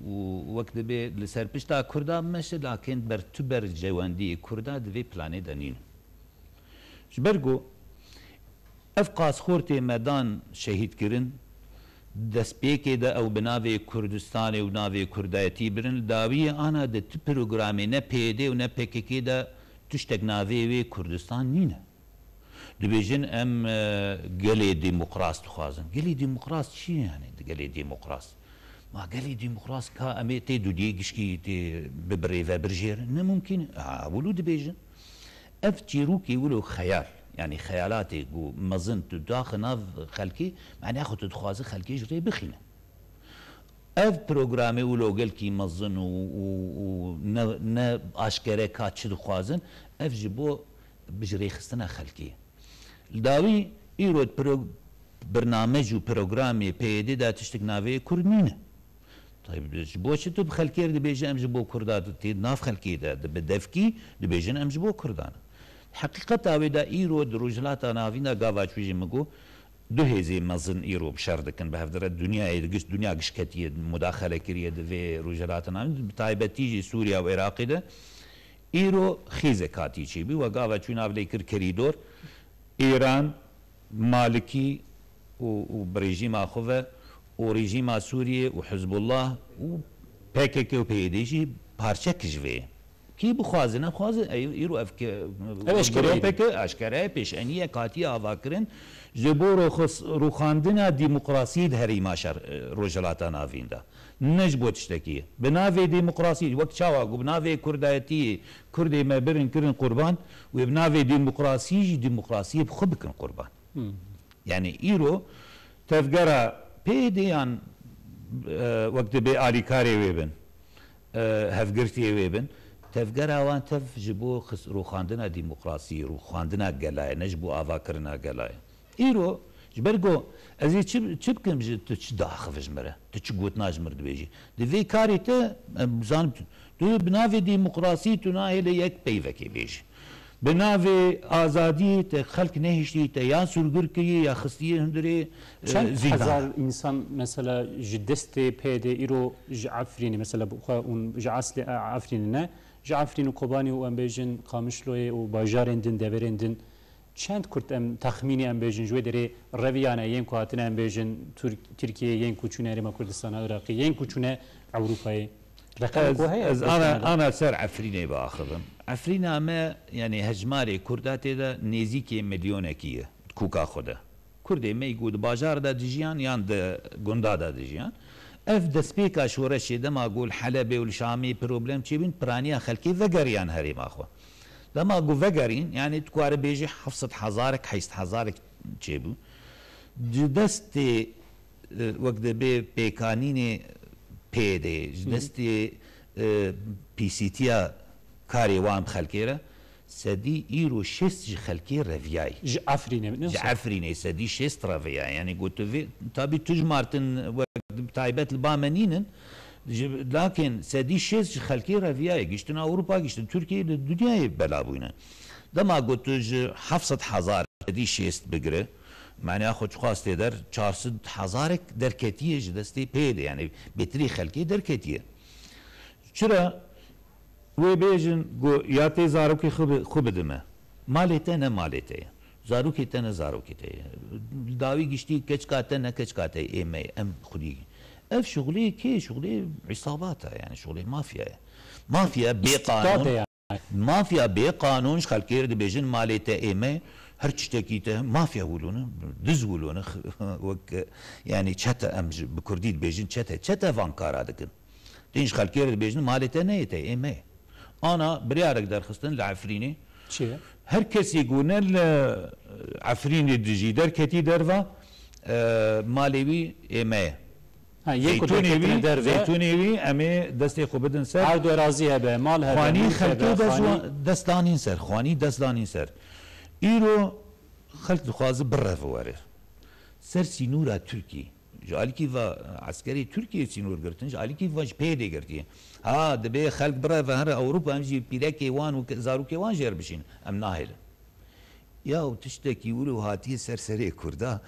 û wek dibê li ser pişta Kurda bimeşe, lakên ber tu ber cewendiyê Kurda di vê planê de nîne. Ji ber ku ev qas xortê me dan şehîdkirin, destpêkê de ew bi navê Kurdistanê û navê Kurdayetî birin, li dawiyê ana di tu programê ne P Y D û ne P K K de tiştek navê wê Kurdistan nîne. Dibêjin em, e, gelê demokras dixwazin. Gelê demokras çi ye yani, gelê demokras? Ma gelê demokras ka em ê tê dudiyê gişkî tê bibirê ve birjêr? Ne mumkîn e. Ha, wilo dibêjin. Ev çîrokê wilo xeyal, yani xeyalatê ku mezin tu daxi nav xelkê, mane xwe tu dixwazi xelkê ji rê bixîne. Ev programê wilo gelkî mezin û, û, û ne, ne aşkere ka çi dixwazin, ev ji bo bijirêxistina xelkê. Li dawî îro pro-, birnamej û programê P Y D de tiştek navê Kurd nîne. Tayyib, ji bo çi tu bi xelkê re dibêjî em ji bo Kurda tê nav xelkê de, di bi devkî dibêjin em ji bo Kurdan in. Heqîqeta wê de îro di Rojhilata Navîn de gava çû jî min got, du hêzê mezin îro bi şer dikin, bi hevdire dinyayê di giş, dinya giş ketiye, mudaxele kiriye di vê Rojhilata Navîn, bi taybetî jî Sûriya û Iraqê de. Îro xîzek hatî çêbû, we gava çû nav lê kir kerîdor, Îran, Malikî û, û bi rejîma xwe ve û rejîma Sûriyê û Hizbullah û P K K û P Y D jî parçek ji vê ye. Kî bixwaze, nexwaze, ey, îro ev ke-, Ev eşkere ye. P K K eşkere ye, pêşeniyek hatiye avakirin, ji bo roxis-, rûxandina demokrasiyê di herêma şer, e, Rojhilata Navîn de. Ne ji bo tiştekî. Bi navê demokrasî, wek çawa ku bi navê kurdayetiyê Kurdê me birin kirin qurban, wê bi navê demokrasî jî demokrasiyê bi xwe bikin qurban. Hmm. Yani îro tevgera P Y D yan, e, wek dibê alîkarê wê bin, e, hevgirtiyê wê bin, tevgera wan tev ji bo xis-, rûxandina demokrasî, rûxandina gela ye, ne ji bo avakirina gela ye. Îro ji ber ku ez ê çi, çi bikim ji tu çi diaxive ji min re? Tu çi gotina ji min re dibêjî? Di vê karê te, em zanim tu, tu bi navê demokrasî tu nahêle yek peyvekê bêjî. Bi navê azadiyê te xelk nehiştî te ya sûrgur kiriye ya xistiye hundirê, e, Çend zîndan. Hezar însan mesela ji destê P Y D îro ji Efrînê, mesela bi xwe hûn ji eslê Efrînê ne, ji Efrîn û Kobanî û em bêjin Qamişloyê û bajarên din, deverên din, Çend Kurd em texmînî em bêjin ji wê derê reviyane yên ku hatine em bêjin Türk-, Tirkiyeyê, yên ku çûne Herêma Kurdistana Iraqê, yên ku çûne Ewropayê? Reqem ku heye, ez ana, ana ser Efrînê biaxivim. Efrîna me, yani hejmarê Kurda tê de nêzîkê milyonekî ye, kûka xwe de. Kurdê me ku di bajar de dijiyan yan di gunda de dijiyan. Ev destpêka şoreşê dema ku li Helebê û li Şamê problem çêbûn, piraniya xelkê vegeriyan herêma xwe. Dema ku vegerîn, yani tu kare bêjî heft sed hezarek, heşt sed hezarek çêbû. Ji destê, e, wek dibê pêkanînê P Y D'ê, ji Hı hı. destê, e, pîsîtiya karê wan bi xelkê re, sedî îro şêst ji xelkê reviyayî. Ji Efrînê, ne Ji wisa? Efrînê sedî şêst reviyayî. Yani ku tu vê, tabî tu ji Martin wek taybet li ba me nînin, Ji, lakin sedî şêst ji xelkê reviyaye, giştin Ewropa, giştin Tirkiye, li dinyayê bela bûyne. Dema ku tu ji heft sed hezar sedî şêst bigire, meniya xwe çiqas tê der, çar sed hezarek derketiye ji destê P Y D'ê, yani bêtirî xelkê derketiye. Çira wê bêjin ku ya tê zarokê xwe bi-, xwe bidime? Malê te ne malê te ye. Zarokê te ne zarokê te ye. Dawî giştî keçika te ne keçika te ye, ê me ye, em xwedî. Ev şuxulê kê? Şuxulê îsabat e, yani şuxulê mafya ye. Mafya bê Îstibdad e qanûn, yani. Mafya bê qanûn ji xelkê re dibêjin malê te ê me, her tiştekî te mafya wilo ne, diz wilo ne, wek, yani çete em ji, bi kurdî dibêjin çete, çete van kara dikin. Tên ji xelkê re dibêjin malê te ne yê te, ê me ye. Ana biryarek derxistin li Efrînê. Çi ye? Her kesê ku ne li Efrînê dijî derketî derva, e, malê wî ê me ye. Ha, yên ku Zeytûnê derketine wî, derve. Zeytûnê wî em ê destê xwe bidin ser. Her du erazî hebe, mal hebe, Xwanî mûl xelkê hebe, dest xwanî wa-, dest danîn ser, xwanî dest danîn ser. Îro xelk dixwaze bireve were. Ser sînûra Tirkî. Ji alîkî ve eskerê Tirkiyê sînor girtin, ji alîkî ve ji pê dê girtiye. Ha, dibê xelk bireve here Ewropa, em jî pîrekê wan û ke-, zarokê wan jê re bişîn. Em nahêlin. Ya û tiştekî wilo hatiye ser serê Kurda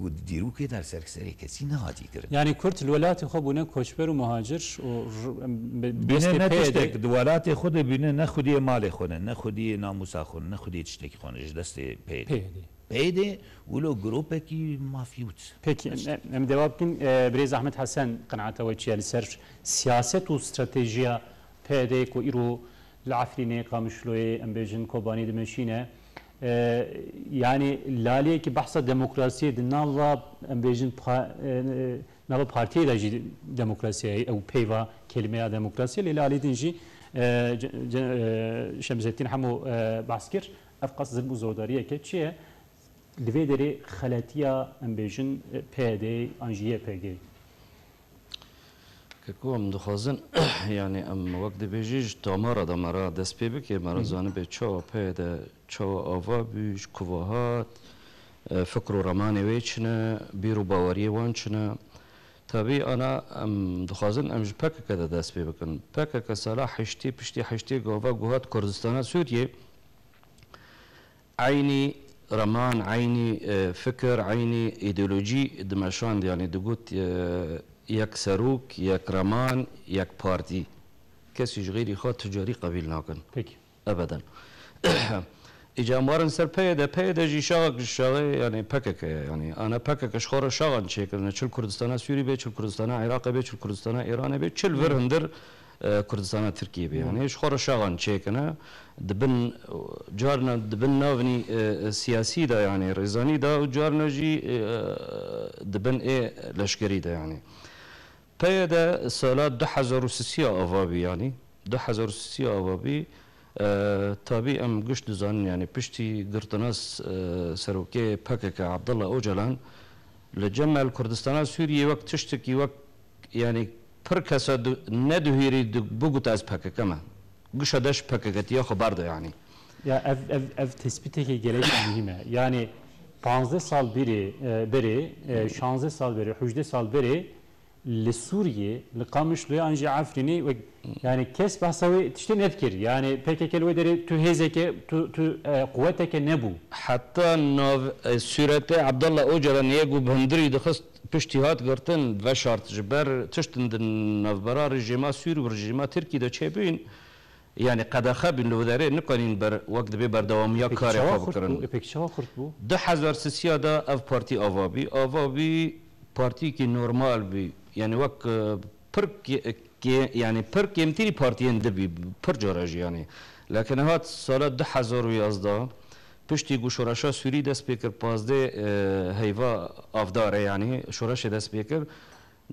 û di dîrokê de ser serê kesî nehatiye kirin. Yani Kurd li welatê xwe bûne koçber û muhacir û r-, em bi Bîne destê ne pê ye de tiştek, di welatê xwe de bîne ne xwediyê malê xwe ne, ne xwediyê namûsa xwe ne, ne xwediyê tiştekî xwe ne, ji destê pê ye de. Pê ye de. P Y D wilo grûpekî mafyût. Peki, em, em dewa bikin. E, Birêz Ahmet Hesen, qenaeta we çi ye li ser siyaset û stratejiya P Y D ku îro li Efrînê, Qamişloyê, em bêjin Kobanî dimeşîne? E, yanî laliyekî behsa demokrasiyê di nava, em bêjin, pa-, e, e, nava partiyê de jî demokrasiya ye, ew peyva kelimeya demokrasiyê, lê li alî din jî, e, ce-, ce-, e, Şemseddîn Hemo, e, behs kir, ev qas zilm û zordariyek e. Çi ye? Li vê derê xeletiya, em bêjin, e, P Y D an jî Y P G? Keko, em dixwazin, yanî em wek dibêjî ji tamara de me re dest pê bike, me re Hı hı. zanibê çawa P Y D çawa ava bû, ji ku ve hat, e, fikr û remanê wê çi ne, bîr û baweriyê wan çi ne. Tabî ana em dixwazin em ji P K K de dest pê bikin. P K K sala heştê, piştî heştê gava ku hat Kurdistana Sûriyê, eynî reman, eynî, e, fikir, eynî îdeolojî dimeşand, yanî digot, e, yek serok, yek reman, yek partî. Kesî ji xeyrî xwe ticarî qebîl nakin. Peki. Ebeden. Îca em warin ser P Y D, P Y D jî şaxek ji şaxê, yanî P K K ye, yanî ana P K K ji xwe re şaxan çêkirine, çi li Kurdistana Sûrî be, çi li Kurdistana Iraqê be, çi li Kurdistana Îranê be, çi li vir Hı. hundir e, Kurdistana Tirkiyê be. Hı. Yanî ji xwe re şaxan çêkine, dibin, carna dibin navnî, e, e, siyasî de, yanî rêzanî de û carna jî, e, dibin ê leşkerî de, yanî. P Y D sala du hezar û sisiya ava bî, yanî. Du hezar û sisiya ava bî. E, tabî em giş dizanin, yanî piştî girtina s-, e, serokê P K K Abdullah Ocalan, li cem me li Kurdistana Sûriyê wek tiştekî wek, yanî pir kesa du-, nedihûrî di-, bigot ez P K K me. Gişa de ji P K K tiya xwe berda, yanî. Ya ev, ev, ev tespîtekê gelek muhîm e. Yanî panzdeh sal bîrê, e, berê, e, şanzdeh sal berê, hejdeh sal berê li Sûriyê, li Qamişloyê an jî Efrînê wek, yanî kes behsa wê tiştê nedikir. Yanî P K K li wê derê tu hêzeke, tu, tu, e, quweteke nebû. Heta nav, e, sûretê Abdullah Ocalan yê ku bi hundirî dixist piştî hat girtin, veşart ji ber tiştin di navbera rejîma Sûrî û rejîma Tirkî de çêbûyîn, yanî qedexe bûn li wê derê, nikanîn ber, wek dibê berdewamiya Peki karê çawa xwe xurt bikirin. bû? E, peki çawa xurt bû? Du hezar sisiya de ev partî ava bî. Ava bî partîyekî normal bî. Yanî wek, e, pir kê-, kê-, yanî pir kêmtirî partiyên di bî, pir cara jî yanî. Lekin hat sala du hezar û yazdeh, piştî ku şoreşa Sûrî dest pê kir, pazdeh, e, heyva avdar e, yanî şoreşê dest pê kir,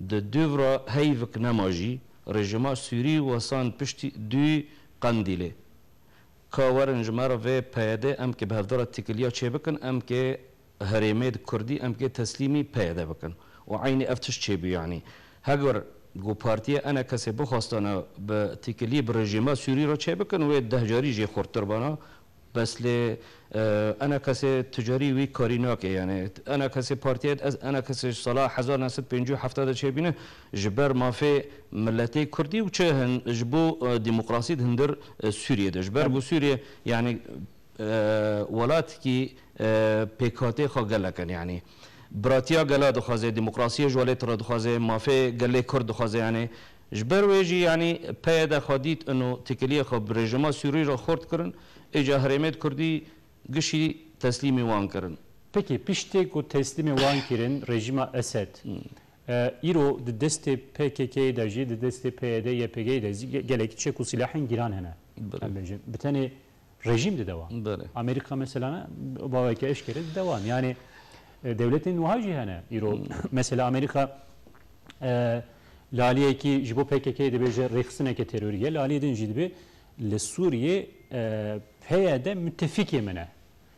di dûv re heyvik nema jî, rejîma Sûrî wesan piştî dû Qendîlê. Ka werin ji me re vê P Y D, em kê bi hevdara têkiliya çêbikin, em kê herêmê di Kurdî, em kê teslîmî P Y D bikin. Û eynî ev tişt çêbû, yanî. Heger ku partiyê ENKSê bixwastana bi têkiliyê bi rejîma Sûrî re çêbikin, wê deh carî jê xurttir bana. Bes lê, e, ENKSê ticarî wî karî nake, yanî. ENKSê partiyê, ez ENKSê ji sala hezar neh sed pêncî û heft de çêbîne, ji ber mafê miletê Kurdî û çi hin-, ji bo, e, demokrasî di hundir, e, Sûriyê de. Ji ber Em- ku Sûriye, yanî, e, welatekî, e, pêkhatê xwe gelek in, yanî. Biratiya gela dixwaze, demokrasiya ji welêt re dixwaze, mafê gelê Kurd dixwaze, yanî. Ji ber wê jî, yanî, P Y D xwe dît ino têkiliyê xwe bi rejîma Sûrî re xurt kirin, îca herêmê di Kurdî gişî teslîmî wan kirin. Peki, piştê ku teslîmê wan kirin rejîma Esed, Hmm. e, îro di destê P K K'yê de jî, di destê P Y D, Y P G'yê de jî ge-, gelek çek û silahên giran hene. Belê. Em bêjin, bi tenê rejîm dide wan. Belê. Amerîka mesela ne, baweke eşkere dide wan. Yani, e, dewletên wiha jî hene îro. Hmm. Mesela Amerîka, e, laliyekî ji bo P K K'yê dibêje rêxistineke terorî ye, laliyê din jî dibê li Sûriyê, e, P Y D müttefikê min e.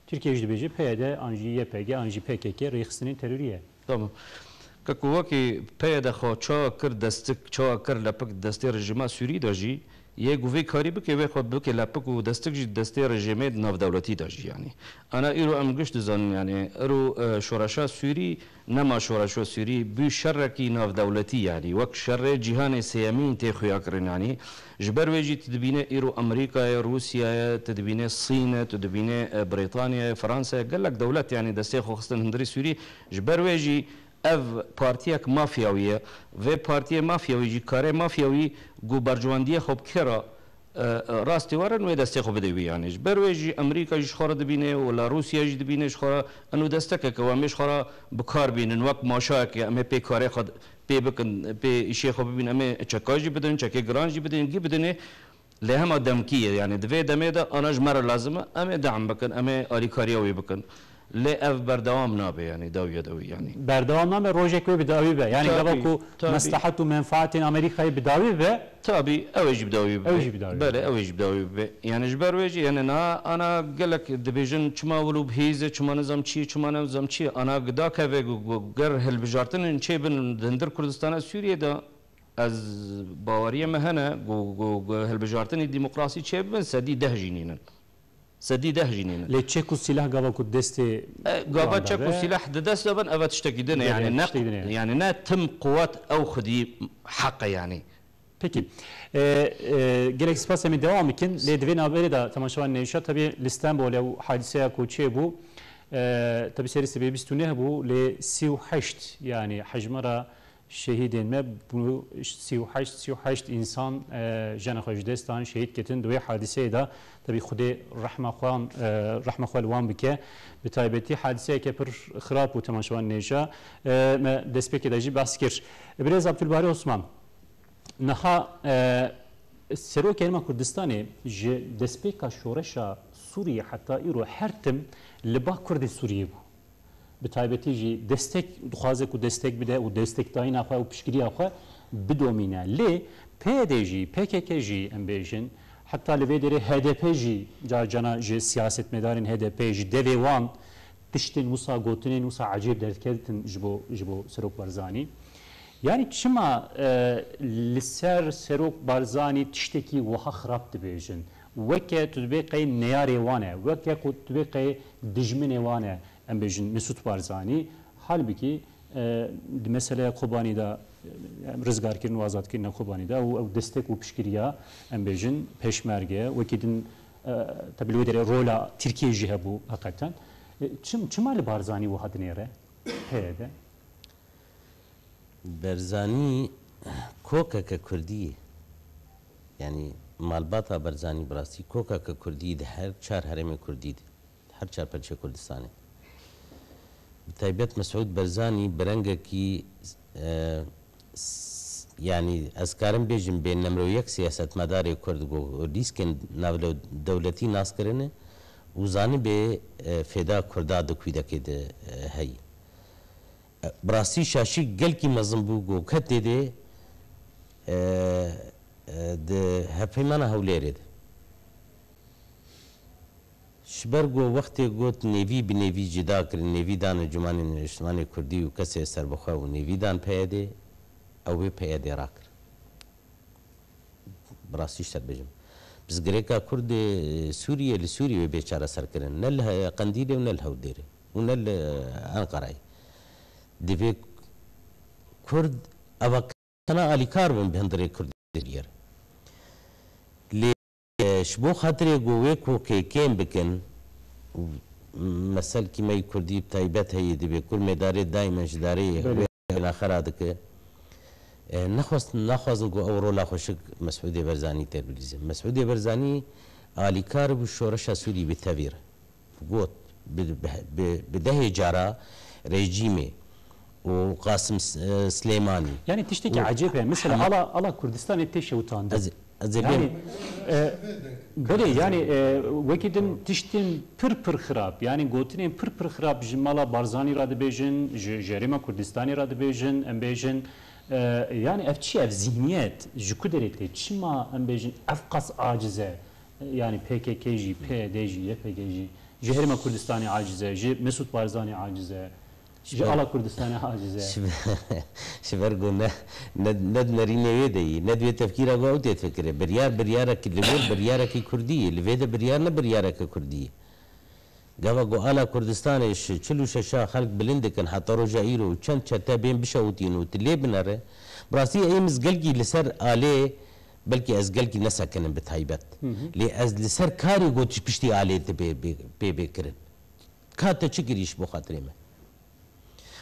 Tirkiye jî dibêje P Y D an jî Y P G an jî P K K rêxistinên terorî ye. Tamam. Keko, wekî P Y D xwe çawa kir destik, çawa kir lepik destê rejîma Sûrî de jî, yê ku vê karî bike, wê xwe bike lepik û destik jî destê rejîmê di navdewletî de jî, yanî. Ana îro em giş dizanin, yanî, îro, e, şoreşa Sûrî, nema şoreşa Sûrî, bû şerekî navdewletî, yanî, wek şerê cîhanê sêyemîn tê xuya kirin, yanî. Ji ber wê jî tu dibîne îro Amerîka ye, Rûsya ye, tu dibîne Sîn e, tu dibîne, e, Brîtanya ye, Fransa ye, gelek dewlet, yanî, destê xwe xistin hundirî Sûrî. Ji ber wê jî ev partiyek mafyawî ye. Vê partiyê mafyawî jî karê mafyawî ku bercewendiyê xwe bi kê re, e, e, rastî werin wê destê xwe bide wî, yanî. Ji ber wê jî Amerîka jî ji xwe re dibîne û la Rûsya jî dibîne ji xwe re, ino destekeke we em ê ji xwe re bi kar bînin, wek maşayeke em ê pê karê xwe pê bikin, pê îşê xwe bibîn, em ê çeka jî bidin, çekê giran jî bidin, gî bidinê. Lê hema demkî ye, yanî di vê demê de ana ji me re lazim e, em ê deam bikin, em ê alîkariya wî bikin. Lê ev berdewam nabe, yanî dawiya dawî, yanî. Berdewam nabe, rojek wê bi dawî be. Yanî gava ku meslehet û menfaetên Amerîkayê bi dawî be. Tabî, ew ê jî bi dawî bibe. Ew jî bi dawî bibe. Belê, ew ê jî bi dawî bibe. Yanî ji ber wê jî, yanî niha ana gelek dibêjin çima wilo bi hêz e, çima nizam çi ye, çima nizam çi ye. Ana gida keve gu, gu, ger hilbijartinên çêbin di hundir Kurdistana Sûriyê de, ez baweriya me hene, gu, gu, gu hilbijartinê demokrasî çêbibin, sedî deh jî nînin. Sedî deh jî nînin. Lê çek û sîleh gava ku destê E, gava wan de çek û be, sîleh di dest de bin, eve tiştekî din e, Belê, yanî ne, tiştekî din e. Yanî ne tim quwet ew xwedî heq e, yanî. Pekî. E, e, gelek spas, em ê dewam bikin. Lê di vê navberê de temaşevan nêşa, tabii li Stenbolê û hadiseya ku çêbû, e, tabii serî sibê bîst û neh bû, lê sî û heşt, yanî hejmara şehîdên me bû sî û heşt, sî û heşt însan, e, jana xwe ji dest dan, şehîd ketin di wê hadiseyê de. Tabii Xwedê rehma xwan, e, rehma xwe li wan bike. Bi taybetî hadiseyeke pir xirab bû, temaşevan nêşa. E, me destpêkê de jî behs kir. Birêz Abdulbarî Osman, niha, e, Serokê Herêma Kurdistanê ji destpêka şoreşa Sûriyê heta îro her tim li ba Kurdên Sûriyê bû. Bi taybetî jî destek dixwaze ku destek bide û destektayîna xwe û piştgiriya xwe bidomîne. Lê P Y D jî, P K K jî, em bêjin, heta li vê derê H D P jî, ca cana ji siyasetmedarên H D P ji devê wan tiştên wisa gotinên wisa ecêb derketin ji bo, ji bo Serok Barzanî. Yanî çima, e, li ser Serok Barzanî tiştekî wiha xirab dibêjin? Weke tu dibê qey neyarê wan e, weke ku tu dibê qey dijminê wan e, em bêjin Mesûd Barzanî. Halbikî, e, di meseleya Kobanî de, e, rizgarkirin û azadkirina Kobanî de û ew destek û piştgiriya, em bêjin, pêşmerge, wekî din, e, tabi li wê derê rola Tirkiyê jî hebû heqeten. E, çim-, çima li Barzanî wiha dinêre P Y D? Berzanî kokeke Kurdî ye. Yanî malbata Berzanî bi rastî kokeke Kurdî ye di her çar herêmê Kurdî de, di her çar perçê Kurdistanê. Bi taybet Mesûd Berzanî bi rengekî, e, s-, yanî ez karim bêjim bê nemro yek siyasetmedarê Kurd ku lîskên navdewletî nas kirine û zanibê, e, fêda Kurda di kûdekê de, e, heyî. Bi rastî şaşî gelkî mezin bû ku ketê de, e, e, di Hevpeymana Hewlêrê de. Ji ber ku wextê got nêvî bi nêvî cida kirin, nêvî dan Encûmanê Nêştimanê Kurdî û kesê serbixwe û nêvî dan P Y D, ew wê P Y D rakir. Bi rastî ji te dibêjim. Pirsgirêka Kurd ê Sûriyê li Sûriyê wê bê çareserkirin. Ne li He-, Qendîlê û ne li Hewlêrê û ne li Enqerayê. Divê Kurd eva tena alîkar bin bi hundirê Kurdê digere. Lê, e, ji bo xatirê ku wê kokê kêm bikin û meselkî me yî Kurdî bi taybet heye, divê Kurd mêdarê daîmen ji darê Belê. wê naxera dike. E, nexwest-, naxwazin ku ew rola xweşik Mesûdê Berzanî tê bilîzin. Mesûdê Berzanî alîkar bû şoreşa Sûrî bi tevî re. Got, bi, bi, bi, bi dehê cara rejîmê û Qasim S-, e, Silêmanî. Yanî tiştekî Û ecêb heye. Mesela hema ala, ala Kurdistanê tê şewitandin. Ez, ez ê Yanî, bêm- e, belê, yanî, e, wekî din tiştên pir pir xirab, yanî gotinên pir pir xirab ji mala Barzanî re dibêjin, ji, ji Herêma Kurdistanê re dibêjin, em bêjin, e, yanî ev çi, ev zihniyet ji ku derê tê? Çima em bêjin ev qas aciz e? Yanî P K K jî, P Y D jî, Y P G jî, ji Herêma Kurdistanê aciz e, ji Mesûd Barzanî aciz e, ji Ji ber ala Kurdistanê aciz e. Ji ber, ji ber ku ne, ne, ne di nerînê wê de yî, ne di wê tefkîra ku ew tê fikirê. Biryar, biryarekî li wir, biryarekî Kurdî ye. Li vê de biryar ne biryareke Kurdî ye. Gava ku ala Kurdistanê ji çil û şeşa xelk bilind dikin heta roja îro û çend çete bên bişewitîn û tu lê binere, bi rastî ê min gelkî li ser alê, belkî ez gelkî nesekinim bi taybet. Hı hı. Lê ez li ser karê ku tu piştî alê tu bê, bê, pê bê kirin. Ka te çi kirî ji bo xatirê me?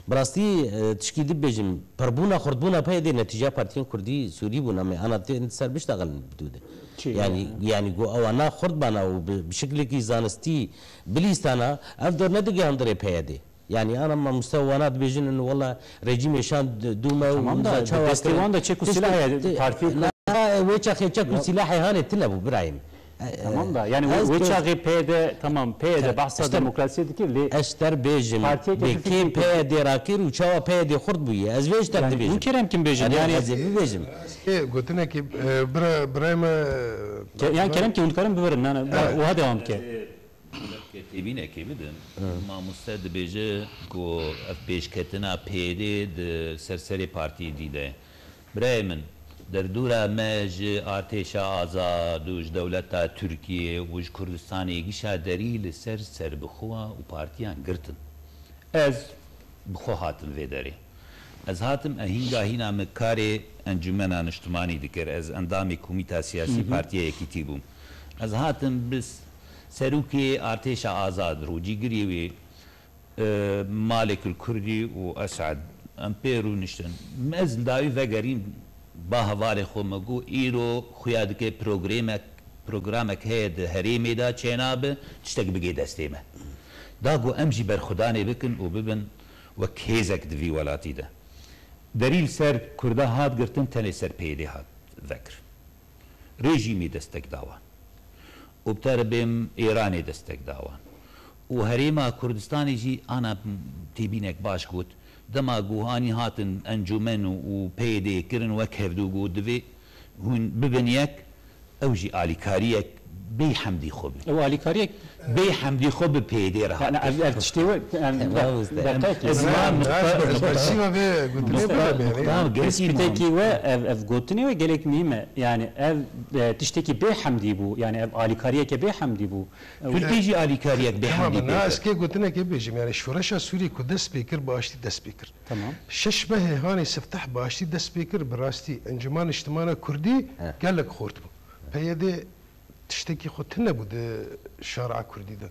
Bi rastî, e, tişkî dibêjim, pirbûna xurtbûna P Y D'ê netîca partiyên Kurdî Sûrî bûn, em ê ana tên ser biştaxilin bi dû de. Çi? Yanî, yanî ku ewana xurt bana û bi, bi şiklekî zanistî bilîstana, ev dor nedige hundirê P Y D'ê. Yanî ana mamoste wana dibêjin, wela rejîmê şand dû me û Tamam da, niza çawa destê kirin. wan da çek û Tişt-, silah ye, ti-, partiyên na, Wê çaxê çek û Ya- sîlahê hanê tine bû birayê min. E, Tamam da, yani ez wê pê- çaxê P Y D, tamam, P Y D Te- behsa işte demokrasiyê dikir, lê ez ter bêjim, partiyeke bê kêm P Y D rakir û çawa P Y D xurt bûye. Ez vê ji te Yani dibêjim. hûn kerem kim bêjin, Erê, yani ez ê bibêjim. Ê, gotinekî, e, bira, birayê me, e, Ke-, yani kerem kim hûn dikarin bibirin, nane, Evet. wiha devam bike. Ke têbînekê bidin, mamoste dibêje ku ev pêşketina P Y D di ser serê partiyê dî de. Birayê min, derdora me ji artêşa azad û ji dewleta Tirkiyê û ji Kurdistanê gişa derî li ser serbixwe û partiyan girtin. Ez bi xwe hatim vê derê. Ez hatim, e, hînga hîna min karê Encûmena Niştimanî dikir. Ez endamê Komîta Siyasî Hı hı. Partiya Yekîtî bûm. Ez hatim bi serokê artêşa azad, rocîgirê wê, e, Malek el Kurdî û Esad, em pê rûniştin. Ez li dawî vegerîm ba hevalê xwe, me got, îro xuya dike programek, programek heye di herêmê de çênabe, tiştek bigê destê me. Da got, em jî berxwedanê bikin û bibin wek hêzek di vî welatî de. Derî li ser Kurda hat girtin, tenê ser P Y D hat vekirin. Rejîmê destek da wan. Û bi teribêm Êranê destek da wan. Û Herêma Kurdistanê jî ana têbînek baş got, dema ku hanî hatin encûmen û, û P Y D kirin wek hevdû, got, divê hûn bibin yek, ew jî alîkariyek bê hemdî xwe bê. Ew alîkariyek Bê hemdî xwe bi P Y D re Yani hate. ev, ev tiştê we, em, Tamam, be-, usta. Em, berqe ki. ez wan Em, nuqta, ez nuqta, bersiva vê gotinê nuqta, bikim, yani. nuqta gelkî Tespitekî muhim. we, ev, ev gotinê we gelek muhîm e. Yani ev, e, tiştekî bê hemdî bû. Yani ev alîkariyeke bê hemdî bû. Ew Tirkî jî alîkariyek bê Tamam, hemdî na pê ez kir. kê gotinekê bêjim. Yani şoreşa Sûrî ku dest pê kir, bi aştî dest pê kir. Tamam. Şeş mehê hanê sifteh bi aştî dest pê kir, bi rastî Encûman Niştimana Kurdî He. gelek xurt bû. P Y D tiştekî xwe tune bû di şara Kurdî de.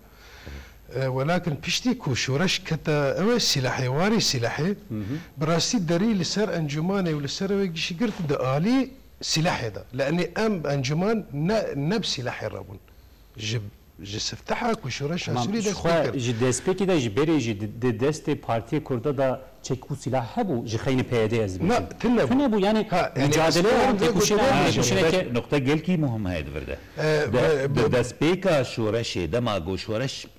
E, welakin piştî ku şoreş kete ew ê sîlehê, warê sîlehê, Hı hı. bi rastî derî li ser encûmanê û li ser ew ê gişî girtin di alî sîlehê de. Le'nê em encûman ne, ne bi sîlehê re bûn. Ji, ji sifteha ku şoreşa Tamam, Sûrî ji dest xwe pê kir. ji destpêkê de ji berê jî di, di destê Partiyê Kurda de çek û sîlah hebû, ji xeynî P Y D ez dibêjim. Na, tune bû. Tune bû, yani Ha, yani mücadele eskiden yan de têkoşîna gotinê an Nokta, nokta gelkî muhim heye di vir de. E, De, be, di be, destpêka şoreşê, dema got şoreş, m,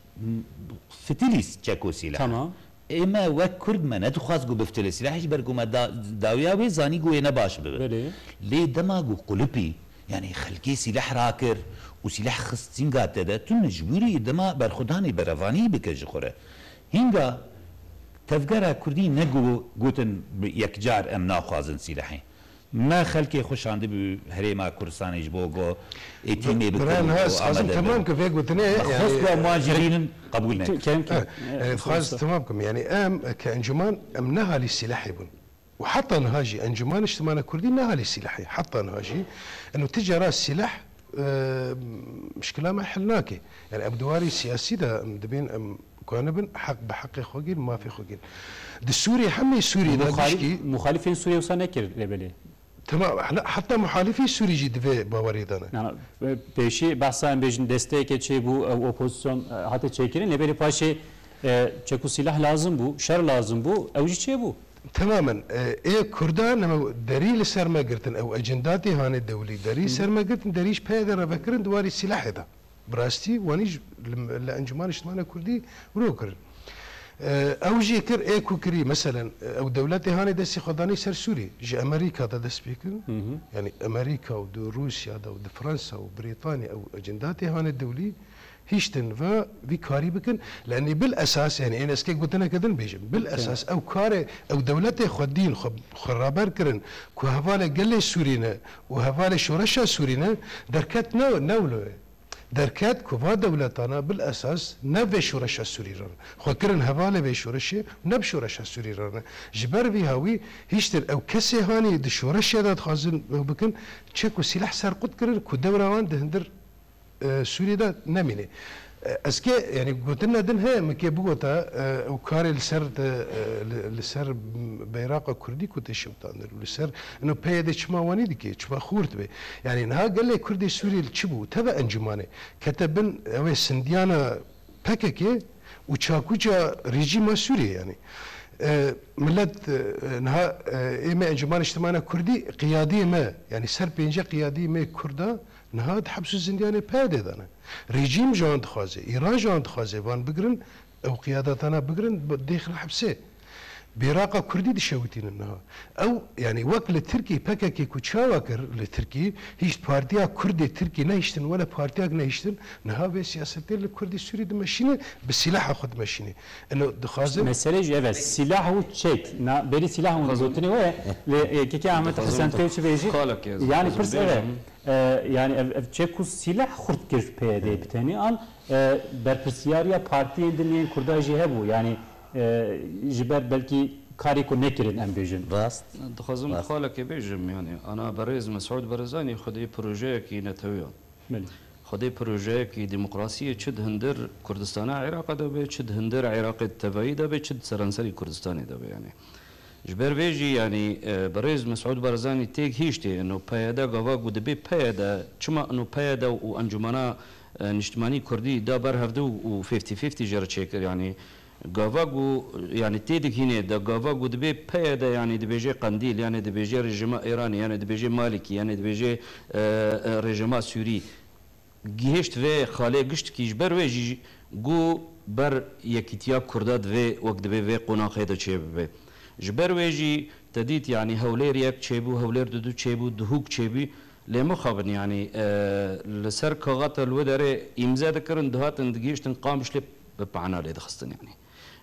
fitilî çek û sîlah. Tamam. Ê me wek Kurd me nedixwaz ku biftilê sîlahê, ji ber ku me da, dawiya wê zanî ku wê ne baş bibe. Belê. Lê dema ku qulipî, yani xelkê sîlah rakir û sîlah xist sînga te de, tu mecbûrî yî dema berxwedanê berevanî bike ji xwe re. Hînga tevgera Kurdî ne gu-, gotin bi yekcar em naxwazin sîlehê. Me xelkê xwe şandibû Herêma Kurdistanê ji bo go êtîmê bikin Biran û Has, xwazim amade temam bin. Ke vê gotinê, Me xwest yani, ku em wan jî bînin, qebûl nekin. Kerem ki. Ha, yani, xwazim temam kim. Yani em, ke encûman, em nehalî sîlehê bûn. Û heta niha jî Encûman Niştimana Kurdî nehalî sîlehê. Heta niha jî, eno ti cara sîleh, e, mişkila me hel nake. Yani em di warî siyasî de em dibên em kane bin heq bi heqê xwe gîn, mafê xwe gîn. Di Sûrî, hemî Sûrî de Muxalif-, gişkî muxalifên Sûrî wisa nekir lê belê. Tamam, hela heta muhalifî Sûrî jî di vê bawerê de ne. Yani, e, pêşî behsa em bêjin desteyeke çêbû, ew opozisyon, e, hate çêkirin, lê belê paşê, e, çek û sîlah lazim bû, şer lazim bû, ew jî çêbû. Temamen, e, ê Kurdan em derî li ser me girtin, ew ecendatê hanê dewlî derî Hı. ser me girtin, derî ji P Y D re vekirin di warî sîlahê de. Bi rastî, wanî ji, li, li Encûman Niştimana Kurdî wilo kirin. E, ew jî kir, ê ku kirî, meselen, e, ew dewletê hanê destê xwe danî ser Sûrî, ji Amerîka de dest pê kirin. Hı hı. Yani Amerîka û di Rûsya de û di Fransa û Brîtanya ew ecendatê hanê dewlî hiştin ve vî karî bikin. Lenê bil esas, yani ên eskê gotineke din bêjim. Bil Okey. esas ew karê, ew dewletê xwe dîn, xwe, xwe raber kirin ku hevalê gelê Sûrî ne û hevalê şoreşa Sûrî ne, derket ne, ne wilo ye. Derket ku va dewletana bil esas ne vê şoreşa Sûrî re ne. Xwe kirin hevalê vê şoreşê, ne bi şoreşa Sûrî re ne. Ji ber vî hawî hiştir ew kesê hanî di şoreşê de dixwazin ew bikin, çek û sîleh serqut kirin ku dewra wan di hundir e, Sûriyê de nemîne. E, ez kê, yani gotina din heye, min kê bigota, e, ew karê li ser de, e, li, li ser beyraqa Kurdî ku tê şimtandin û li ser ino P Y D çima wanî dike, çima xurt be. Yani niha gelê Kurdê Sûriyê li çi bû? Teve encûmanê. Kete bin ew ê sindiyana P K K û çakûça rejîma Sûriyê yani. E, millet, e, niha, e, ê me Encûmena Niştimana Kurdî, qiyadiyê me, yanî ser pêncî qiyadiyê me Kurda niha di heps û zindiyanê P Y D'ê de ne. Rejîm ji wan dixwaze, Îran ji wan dixwaze, van bigirin, ew qiyadatana bigirin, bi-, dêxin hepsê. Bêraqa Kurdî dişewitînin niha. Ew, yanî wek li Tirkî P K K ku çawa kir li Tirkî, hişt partiya Kurdê Tirkî nehiştin, wele partiyak nehiştin, niha vê siyasetê li Kurdê Sûrî dimeşîne, bi sîlaha xwe dimeşîne. Ino dixwazin Mesele jî ev e, sîlah û çek. Na, berî sîlah û gotinê we ye, lê, e, kekê Ahmet Dixwazim Hesen te-, Tevçi bê jî. Xalek ez Yani dixwazim pirs ev e. bêjim. E, yani ev, ev çek û sîlah xurt kir P Y D bi tenê an, e, berpirsiyariya partiyên din yên Kurda jî hebû. Yani, e, ji ber belkî karê ku nekirin em bêjin. Rast. Dixwazim Rast. xalekê bêjim, yani, ana berêz Mesûd Barzanî xwedî projeyekî netewiyan. Belê. Xwedê projeyekî demokrasiyê çi di hundir Kurdistana Iraqê de be, çi di hundir Iraqê tevayî de be, çi di seranserî Kurdistanê de be, yani. Ji ber vê jî, yanî, e, berêz Mesûd Barzanî têk hîştê, ino P Y D gava ku dibê P Y D, çima ino P Y D û Encûmena, e, Niştimanî Kurdî da ber hevdu û fifty fifty jê re çêkir, yanî, gava ku, yanî, tê dikînê de, gava ku dibê P Y D, yanî, dibêje Qendîl, yanî, dibêje rejîma Îranê, yanî, dibêje Malîkî, yanî, dibêje, e, e, rejîma Sûrî. Gihişt vê xalê giştikî ji ber wê jî ku ber yekîtiya Kurda divê, wek divê vê qonaxê de çêbibe. Ji ber wê jî te dît, yanî Hewlêr yek çêbû, Hewlêr du du çêbû, Duhok çêbû. Lê mixabin, yanî, e, li ser kaxata li wê derê îmze dikirin, dihatin digihiştin Qamişlê bi pehna lê dixistin, yanî.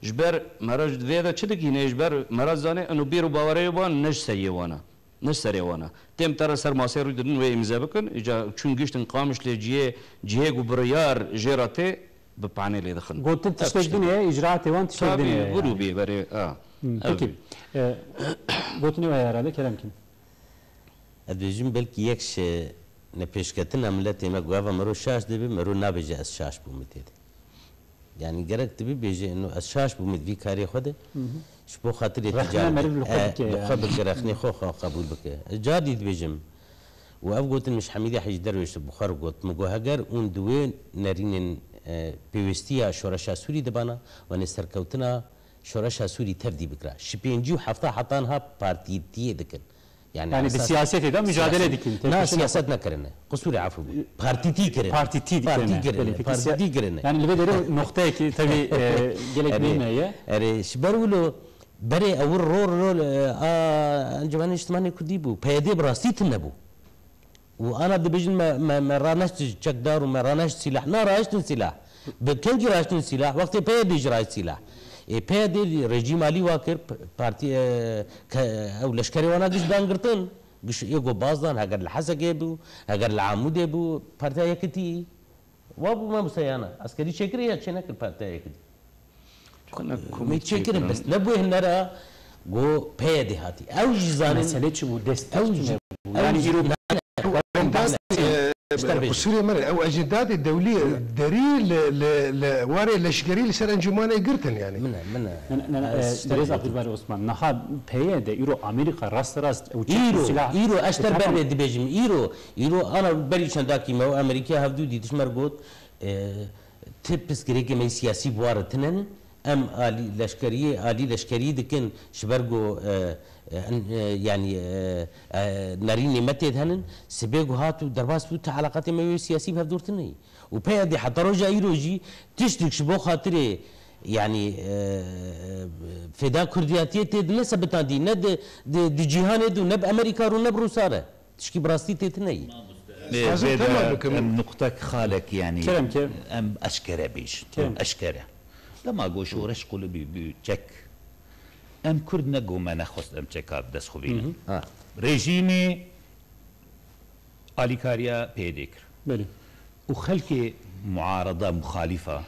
Ji ber mera ji vê de çi digihîne, ji ber mera zanê, ino bîr û bawerê wan ne ji seriyê wan e. Ne ji serê wan e. Têm te re ser masê rû didin wê îmze bikin. Îca çûn giştin Qamişlê cihê, cihê ku biryar jê re tê, bi panê lê dixin. Gotin Ev tiştek tiştek din e, îcraatê wan tiştek din Tabii, e, vur û yani. bî berê, ha. Hmm, Ev peki. bî. E, gotinê we herhalde, Kerem Kim. Ez dibêjim belkî yek ji nepêşketina miletê me ku eva mero şaş dibe, mero nabêje ez şaş bûme tê de. Yani gerek tu bibêje, ino ez şaş bûme di vî karê xwe de. Hı hı. Ji bo xatirê Rexne ticaret, meriv li xwe e, bike li xwe yani. bike, rexnê xwe xwe qebûl bike. Ez carî dibêjim. Û ev gotin min ji Hemîdê Hecî Derwêş bi xwe re got. Min got, heger hûn di wê nerînên, e, pêwîstiya şoreşa Sûrî de bana, wanê serkewtina şoreşa Sûrî tev dî bikira. Ji pêncî û hefta heta niha partîtiyê dikin. Yani Yani bi esas siyasetê de mücadele siyaset dikin, na, tepişine siyaset xwe. nekirine. Qusûrê efû bû. Partîtî kirine. Partîtî dikirine. Partî kirine. Belê, peki Partîtî siya-, kirine. yani li vê derê nokteyekî tabii, e, gelek Erê, mühim heye. erê, ji ber wilo berê ew rol, rol, e, a, Encûmenê Niştimanê Kurdî bû. P Y D bi rastî tune bû. Û ana dibêjin me, me, me raneşt çekdar û me raneşt sîlah. Na, raştin sîlah. Bi kengî raştin sîlah? Wextê P Y D jî raşt sîlah. Ê P Y D rejîm alî wa kir, p-, partî, e, ke-, ew leşkerê wana giş dan girtin. Giş ê ku baz dan, heger li Hesekê bû, heger li Amûdê bû, Partiya Yekitî. Wa bû mamoste yana. Eskerî çêkirî ya çênekir Partiya Yekitî? Xwe ne Me komîk çêkirin, çêkirin. bes nebûye hinera ku P Y D hatî. Ew jî zanin. Mesele çi bû? Dest Ew jî, çi bû? ew Yani jî, îro- Ew endaz, Ji te re e, bêjim. Qusûrê min e. Ew ecnedadê dewlî derî li, li, li warê leşkerî li ser encûmanê girtin yani. Min e, min e. Ne, ne, ne, e, Ez Berêz Abdulbar Osman, niha P Y D îro Amerîka rast rast ew çek û Îro, silah îro ez ji te ber dixin. vê dibêjim. Îro, îro ana berî çendakî me û Amerîkaya hevdû dîtiş me re got, e, ti pirsgirêkê me yê siyasî bi wa re tine ne. Em alî leşkeriyê, alî leşkerî dikin, ji ber ku, e, e, en-, e, yanî, e, e, nerînê me tê de henin, sibê ku hat û derbas bû, ti eleqatê me wê siyasî bi hevdûr tine ye. Û P Y D heta roja îro jî tiştik ji bo xatirê, yanî, e, fêda kurdiyatiyê tê de ne sebitandî, ne di, di, di cîhanê de û ne bi Amerîka re û ne bi Rûsa re. Tişkî bi rastî tê tine ye. Lê Dixwazim vê de tema bikim. em nuqtek xalek, yanî Kerem, kerem. em eşkere bêjin. Kerem. Eşkere. Dema ku şoreş qulibî bû çek, em Kurd ne ku me nexwest em çeka bi dest xwe bînin. Hı hı. Ha. Rejîmê alîkariya P Y D kir. Belê. Û xelkê muarada, muxalîfa,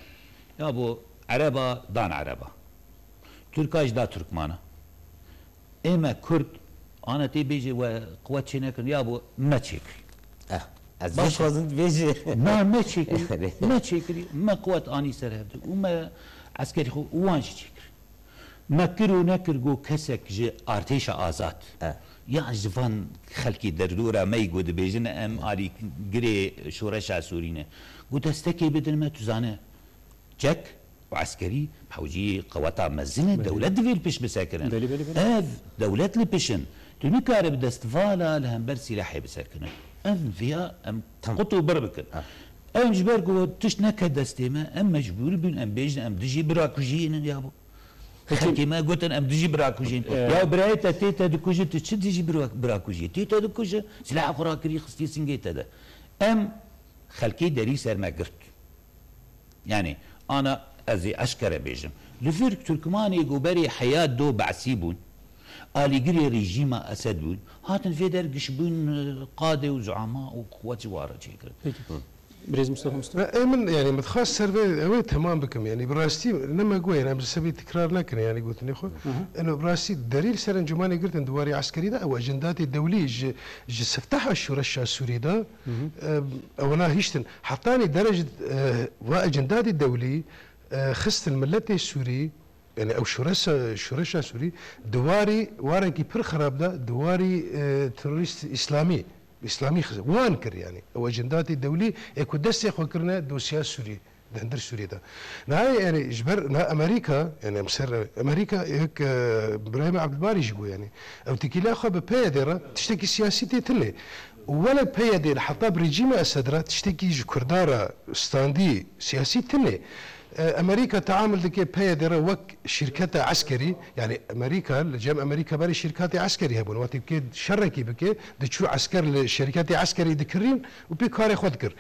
ya bo Ereba dan Ereba. Tirka jî da Tirkmana. Ê me Kurd, ana tê bêje we quwet çê nekirin, ya bo me çêkirî. Eh, ez Baş e. dixwazim tu bêjî. Na, me çêkirî, Erê. me çêkirî, me quwet anî ser hevdû û me eskerî xwe û wan jî çêkir. Me kir û nekir, got kesek ji artêşa azad, Eh. ya ji van xelkê derdora me yî, got dibêjin em alîgirê şoreşa Sûrî ne. Got destekê bidin me, tu zane çek, û eskerî hewcî qeweta mezin e, dewlet divê li pêş bisekirin. Belê, belê, belê. Ev dewlet li pêş in. Tu nikare bi destvala li hember sîlehê bisekirin. Ev viya em Tamam. qut û bir bikin. Ha. Em ji ber ku tişt neke destê me, em mecbûr bûn, em bêjin, em dijî birakujiyê ne ya bo. Peki Xelkê me gotin, em dijî birakujiyê ne. Ee, Ya birayê te tê te dikuje, tu çi dijî bira-, birakujiyê? Tê te dikuje, silaha xwe rakirî, xistî singê te de. Em xelkê derî ser me girt. Yani, ana ez ê eşkere bêjim. Li vir Turkmanê ku berê heya do Be'sî bûn, alîgirê rejîma Esed bûn, hatin vê der gişbûn, e, qadê û zuama û quwetî ware çêkirin. Peki. Hı. Birêz Mustafa Mustafa. Ê min, yani, min dixwest ser vê, ew ê temam bikim. Yani, bi rastî, ne me got, yani, em li sebî tikrar nekin, yani, gotinê xwe. Hı hı. Eno, bi rastî, derî li ser encûmanê girtin di warî eskerî de, ew ejendatê dewlî ji, ji sifteha şoreşa Sûrî de, Hı hı. e, ewana hiştin. Hetanî derece, e, va ejendatê dewlî, e, xistin miletê Sûrî, yani ew şoreşa, şoreşa Sûrî, di warî, warekî pir xirab de, di warî, e, terorîst îslamî, îslamî xist, wan kir yani. Ew ejendatê dewlî, ê ku destê xwe kirine dosya Sûrî, di hundir Sûrî de. Niha yani ji ber, niha Amerîka, yani em ser, Amerîka yek, e, Birahîm Ebdulbarî jî got yani. Ew têkiliya xwe bi P Y D re tiştekî siyasî tê tune. Û wele P Y D li heta bi rejîma Esed re tiştekî ji Kurda re standî siyasî tune. E, Amerîka teamul dike P Y D re wek şîrketa eskerî, yani Amerîka, li cem Amerîka berê şîrkatê eskerî hebûn. Wextê bike şerekî bike, diçû esker li şîrketê eskerî dikirîn û pê karê xwe dikir.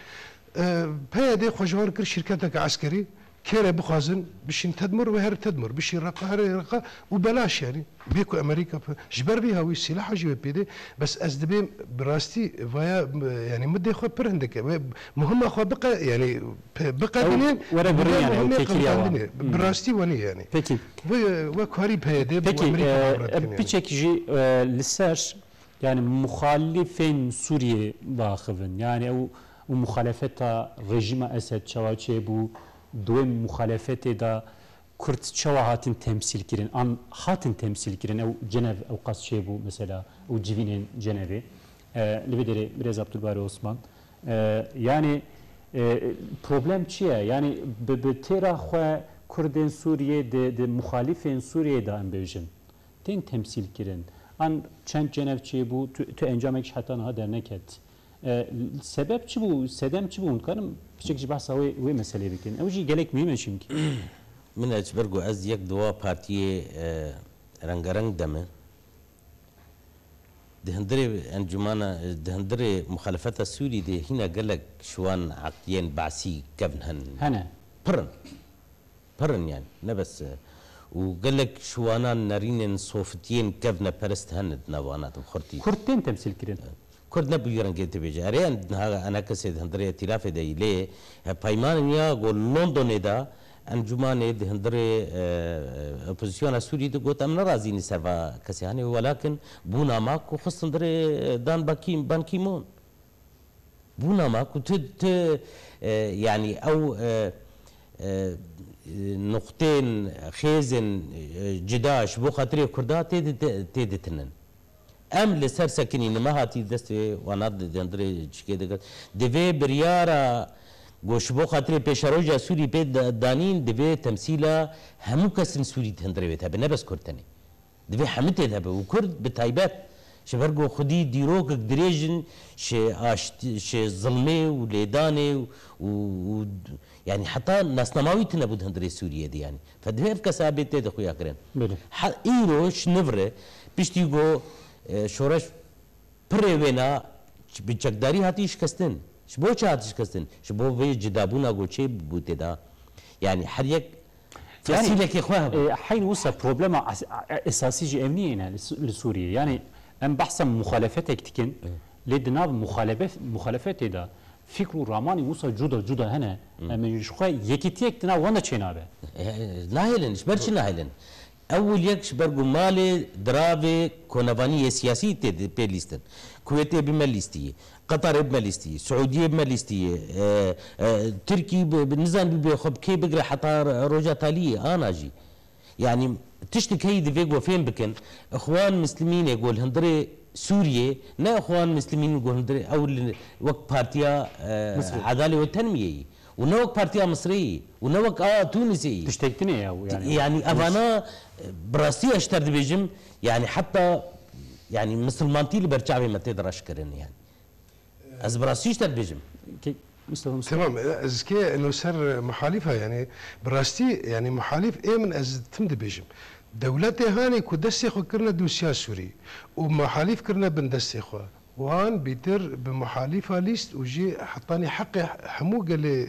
E, P Y D xwe ji wan kir şîrketeke eskerî, kêre bixwazin, bişîn Tedmur ve her Tedmur, bişîn Reqa her Reqa û belaş yani. Bê ku Amerîka pe-, ji ber vî hawî sîlaha jî wê pê de, bes ez dibêm bi rastî vaya, yani midê xwe pir hindik e. Ve muhima xwe biqe-, yani pe-, biqedînin, Ew were birîn yani, ew muhimê têkiliya wa. qewitandinê. Hmm. Bi rastî wenî yani. Peki. Ve, ve karî P Y D bi Peki, Amerîka e, muhabret e, kirin yani. Piçek jî, e, li ser, yani muxalifên Sûriyê biaxivin. Yani ew, û muxalefeta rejîma Esed çawa çêbû, di wê muxalefetê de Kurd çawa hatin temsîl kirin? An hatin temsîl kirin? Ew Cenev ewqas çêbû mesela, ew civînên Cenevê. E, li vê derê birêz Abdulbari Osman. E, yani, e, problem çi ye? Yani bi, bi têra xwe Kurdên Sûriyê di, di muxalifên Sûriyê de em bêjin, tên temsîl kirin. An çend Cenev çêbû, tu, tu encamek ji heta niha derneket. E, sebep çi bû, sedem çi bû? Hûn dikarin piçek ji behsa wê, wê meselê bikin? Ew jî gelek muhîm e çimkî. Min ez ji ber ku ez yek duwa partiyê, e, rengereng de me. Di hundirê encûmana, di hundirê muxalefeta Sûrî de hîna gelek ji wan eqliyên Be'sî kevn henin. Hene. Pir in. Pir in yani, ne bes, e, û gelek ji wana nerînên sofitiyên kevneperest hene di nav wana de bi xurtî. Kurd tên temsîl kirin? Kurd ne bi wî rengê dibêje. Erê, en, niha enekesê di hundirê îtîlafê de yî lê, e, peymanên ya ku Londonê de encûmanê di hundirê, e, e, opozisyona Sûrî de got, em ne razî ne ser va kesê hanê, welakin bûna ma ku xist hundirê, e, dan Ban Ki-, Ban Ki-moon. Bûna ma ku tu, tu, e, yanî ew, e, e, nuqtên xêzên, e, cida ji bo xatirê Kurda tê di-, tê, tê ditinin. Em li ser sekinî nime hatî dest wê wana di dendirê çikê digirt. Divê biryara ku ji bo xatirê pêşeroja Sûrî pê da-, danîn, divê temsîla hemû kesên Sûrî di hundirê wê hebe, ne bes Kurd tenê. Divê hemî tê de be û Kurd bi taybet, ji ber ku xwedî dîrokek dirêj in ji aşt-, ji zilmê û lêdanê û, û, û, yanî heta nasnama wî tune bû di hundirê Sûriyê de yanî. Fe divê ev kesa bê tê de xuya kirin. Belê. Ha, îro ji nivre piştî ku, e, şoreş pirê wêna bi çekdarî hatî şikestin. Ji bo çi hat şikestin? Ji bo vê cidabûna ku çê bû tê de. Yanî her yek Yanî, fesilekê xwe hebû. E, heyn wisa problema es-, e, esasî jî ev nîne li Su-, li Sûriyê. Yanî, em behsa muxalefetek dikin, Evet. lê di nav muxalefet-, muxalefetê de fikr û ramanî wisa cuda cuda hene. Hı. Em ji xwe yekîtiyek di nav wan de çênabe. E, nahêlin, ji ber çi nahêlin? Ewil yek ji ber ku malê diravê konevaniyê siyasî tê di-, pê lîstin. Kuwêtê bi me lîstiyê. Qetarê bi me lîstiyê, Siûdiyê bi me lîstiyê, e, e, Tirkî bi, bi, nizan bî bê xwe bi kê bigire heta ro-, roja taliyê, ana jî. Yanî tiştik heyî divê ku fêm bikin, Ixwan Mislimînê ku li hundirê Sûriyê, ne Ixwan Mislimîn ku li hundirê ew li, wek partiya, e, Misrê. Edalê Wetenmiyê yî. û ne wek Partiya Misrê yî û ne wek a Tûnisê yî. Tiştek din e ya, yani. Yani evana, e, bi rastî ez ji te dibêjim, yani heta, yani misilmantî li ber çavê me tê de reşkirin yani. Ez bi rastî ji te dibêjim. Ke-, Mustafa, Mustafa. Tamam, ez kê no ser muhalîfa, yani bi rastî, yani muhalîf ê min ez tim dibêjim. Dewletê hanê ku destê xwe kirine dosya Sûrî û muhalîf kirine bin destê xwe. Wan bîtir bi muhalîfa lîst û jî hetanî heqê hemû gelê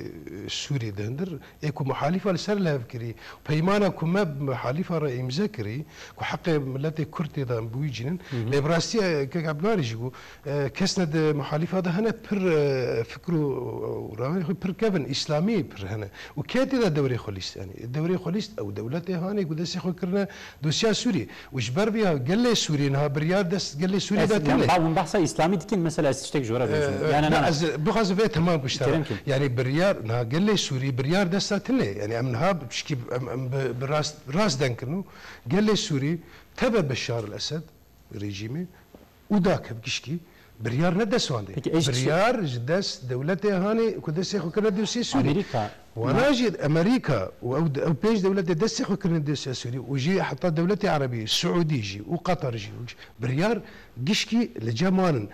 Sûrî di hundir ê ku muhalîfa li ser li hev kirî, peymana ku me bi muhalîfa re îmze kirî, ku heqê miletê Kurd tê de em bi wî cînin. Hı hı. Lê bi rastî, e, kek Ebdulbarî jî got, e, kesne di muhalîfa de hene pir, e, fikr û, û rawayê xwe pir kevin, îslamî pir hene. Û kê tê de dewrê xwe lîst, yani, dewrê xwe lîst ew dewletê hanê ku destê xwe kirine dosya Sûrî. Û ji ber vê ya gelê Sûrî niha biryar dest gelê Sûrî de tune. Hûn behsa îslamî dikin, mesela ez tiştek ji we re bêjim. Ee, yani, ne, na, ez bixwazim vê temam biştara. Kerem kin. Yani biryar, niha gelê Sûrî biryar desta tune. Yani em niha pişkî em, em bi, bi rast, rast denk kirin û gelê Sûrî teve Beşar el-Esed rejîmê û da kevgişkî biryar ne dest wan de. Peki, eş kişi- Biryar ji dest dewletê hanê ku destê xwe kirine dosya Sûrî. Amerîka, Wana jî Amerîka û ew, ew pênc dewletê destê xwe kirine dosya Sûrî û jî heta dewletê Erebî, Siûdî jî û Qatar jî û jî biryar gişkî li cem wan in.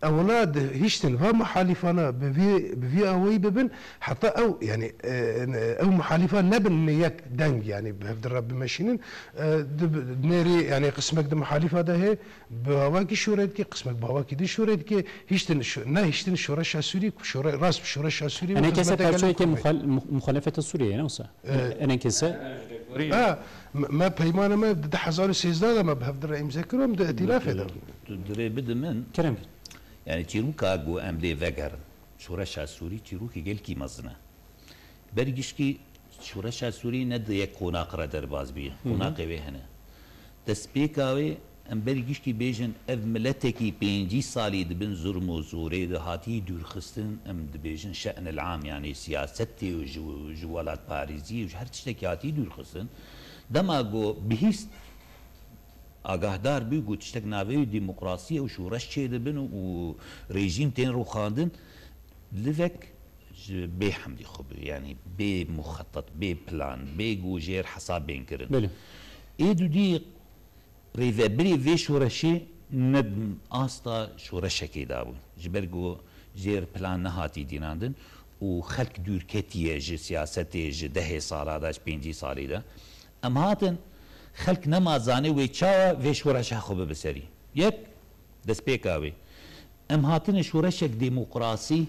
Ewna dihiştin va muhalîfana bi vî, bi vî awayî bibin, heta ew, yani, e, ew muhalîfa nebin yek deng, yani bi hev di re bimeşînin. E, di, nêrî, yani qismek di muhalîfa de hê, bi awakî şûre dike, qismek bi awakî din şûre dike. Hiştin şo-, ne hiştin şoreşa Sûrî, ku şore-, rast bi şoreşa Sûrî û Enekese xizmete gelê parçeyeke Kurd be. Muxal-, mu-, muxalefeta Sûriyê ye, ne wisa? Ee, Enekese. Ha, me, me peymana me di du hezar û sêzdeh de me bi hev dire îmze kir û em di îtîlafê de. Tu dirê bide min. Kerem kir. Yani çîroka ku em lê vegerin, şoreşa Sûrî çîrokê gelkî mezin e. Berî gişkî şoreşa Sûrî ne di yek qonax re derbas bûye. Hı hı. Qonaxê wê hene. Destpêka wê em berî gişkî bêjin, ev miletekî pêncî salî di bin zurm û zorê de hatî dûrxistin, em dibêjin şe'nil am, yanî siyasetê û ji, ji welatparêziyê û ji her tiştekî hatî dûrxistin. Dema ku bihîst, agahdar bû ku tiştek navê wî demokrasî ye û şoreş çêdibin û, û rejîm tên rûxandin, livek ji bê hemdî xwe bû, yanî bê muxetet, bê plan, bê ku jêr hesab bên kirin. Belê. Ê dûdî rêvebirê vê şoreşê ne asta şoreşekê dabû. Ji ber ku jêr plan nehatî dînandin û xelk dûr ketiye ji siyasetê, ji dehê sala de, ji pêncî salî de. Em hatin, xelk nema zanê wê çawa vê şoreşa xwe bibe serî. Yek, destpêka wê. Em hatine şoreşek demokrasî,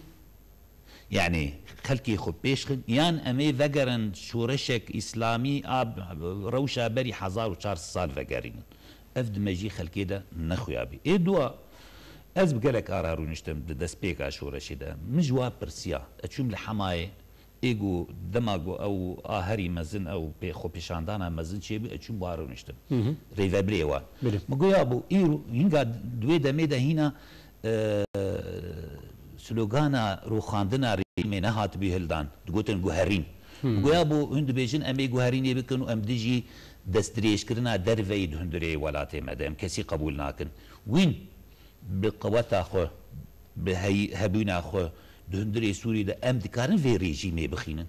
yanî xelkê xwe pêş xin, yan em ê vegerin şoreşek îslamî a rewşa berî hezar û çar sed sal vegerînin. Ev di mejî xelkê de nexuya bî. Ê dua, ez bi gelek ara rûniştim di destpêka şoreşê de. Min ji wa pirsiya, ez çûm li Hemayê, ê ku dema ku ew a herî mezin, ew pê-, xwepêşandana mezin çêbû, ez çûm wa rûniştim. Hı hı. Rêvebirê wan. Belê. Min got, ya bû, îro, hînga di wê demê de hîna, e, slogana rûxandina rejîmê nehatibû hildan. Digotin guherîn. Hı. Min got, ya bû, hûn dibêjin em ê guherînê bikin û em dijî destdirêjkirina derveyî di hundirê welatê me de. Em kesî qebûl nakin. Wîn bi qeweta xwe, bi hey-, hebûna xwe di hundirê Sûrî de em dikarin vê rejîmê bixînin.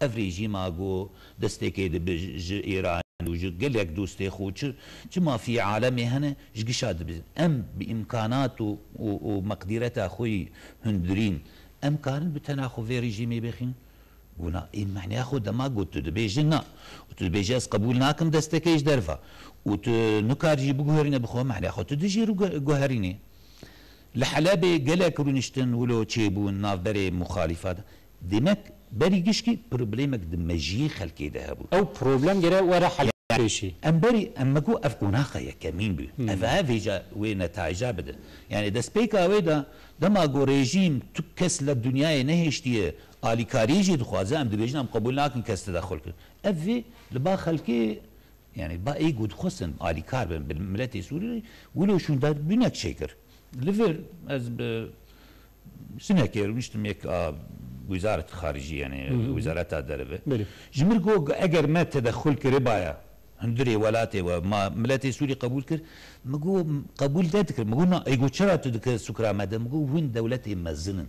Ev rejîma ku desteke dibe ji, ji Îran û ji gelek dostê xwe, çi, çi mafiyê alemê hene, ji gişa dibin. Em bi îmkanat û, û, û meqdîreta xwe yî hundirîn, em karin bi tena xwe vê rejîmê bêxîn? Guna, ê mehneya xwe dema got tu dibêjî na. Û tu dibêjî ez qebûl nakim destekê ji derva. Û tu nikar jî biguherîne bi xwe, mehneya xwe tu dijî rû gu-, guherînê. Li Helebê gelek rûniştin wilo çêbûn navberê muxalîfa de. Demek berî gişkî problemek di mejiyê xelkê de hebû. Ew problem gere were hel pêşî. Em berî, em me got ev qonaxa yekemîn bû. Hmm. Ev e vêca wê netayca bide. Yani destpêka wê de dema got rejîm tu kes le dinyayê nehêştiye, alîkariyê jî dixwaze, em dibêjin em qebûl nakin kes tedexul kir. Ev vê li ba xelkê, yani ba ê ku dixwestin alîkar bin, bi miletê Sûrî re, wilo şûnda bûnek çêkir. Li vir ez bi sinekê rûniştim yek a Wizaret Xaricî, yani Hı hı. Wizareta Derve. Belê. Ji mir got, eger me tedexul kiribaya hundirê welatê we, ma miletê Sûrî qebûl kir? Min got, qebûl nedikir. Min got, na, ê got, çira tu dikir sukra me de? Min got, hûn dewletê mezin in.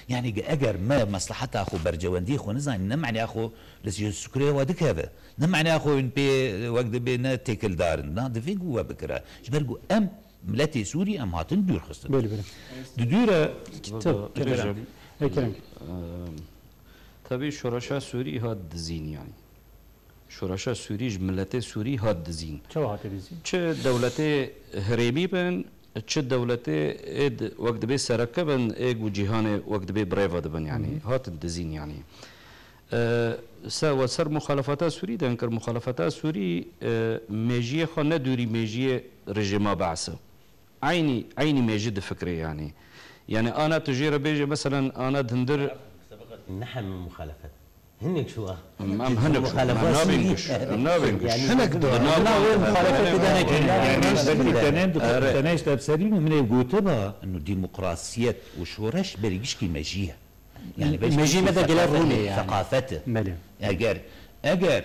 Yani eger me meslaheta xwe, bercewendiyê xwe nizanî, ne me'neya xwe li sî-, sukrê we dikeve. Ne me'neya xwe hûn pê wek dibê ne têkildar in. Na, divê ku we bikire. Ji ber ku em, miletê Sûrî, em hatin dûr xistin. Belê, belê. Di dû re Tabii, Kerem. Kerem. E, Kerem. Eee, tabii şoreşa Sûrî hat dizîn yani. Şoreşa Sûrî ji miletê Sûrî hat dizîn. Çawa hate dizîn? Çi dewletê herêmî bin, çi dewletê ê di-, wek dibê sereke bin, ê ku cîhanê wek dibê birêve dibin, yani, Hı hı. hatin dizîn, yani. E, se-, we ser muxalefeta Sûrî de kir, muxalefeta Sûrî, e, mêjiyê xwe ne dûrî mêjiyê rejîma Be'sê. Eynî, eynî mêjî difikirê, yani. Yani, ana tu jê re bêje, meselen, ana di hundir Ne hemî muxalefet. Hinek şu a. Em, em hinek şu. Em nabên giş. Em nabên giş. Hinek do. Di nav wê muxalefetê de nekin. Belkî tenên di, tenê işte serî min ê gotiba, ino demokrasiyet û şoreş berî gişkî mejî ye. Yani, belkî mejî me de gele rûnê yani. Seqafet e. Belê. Eger, eger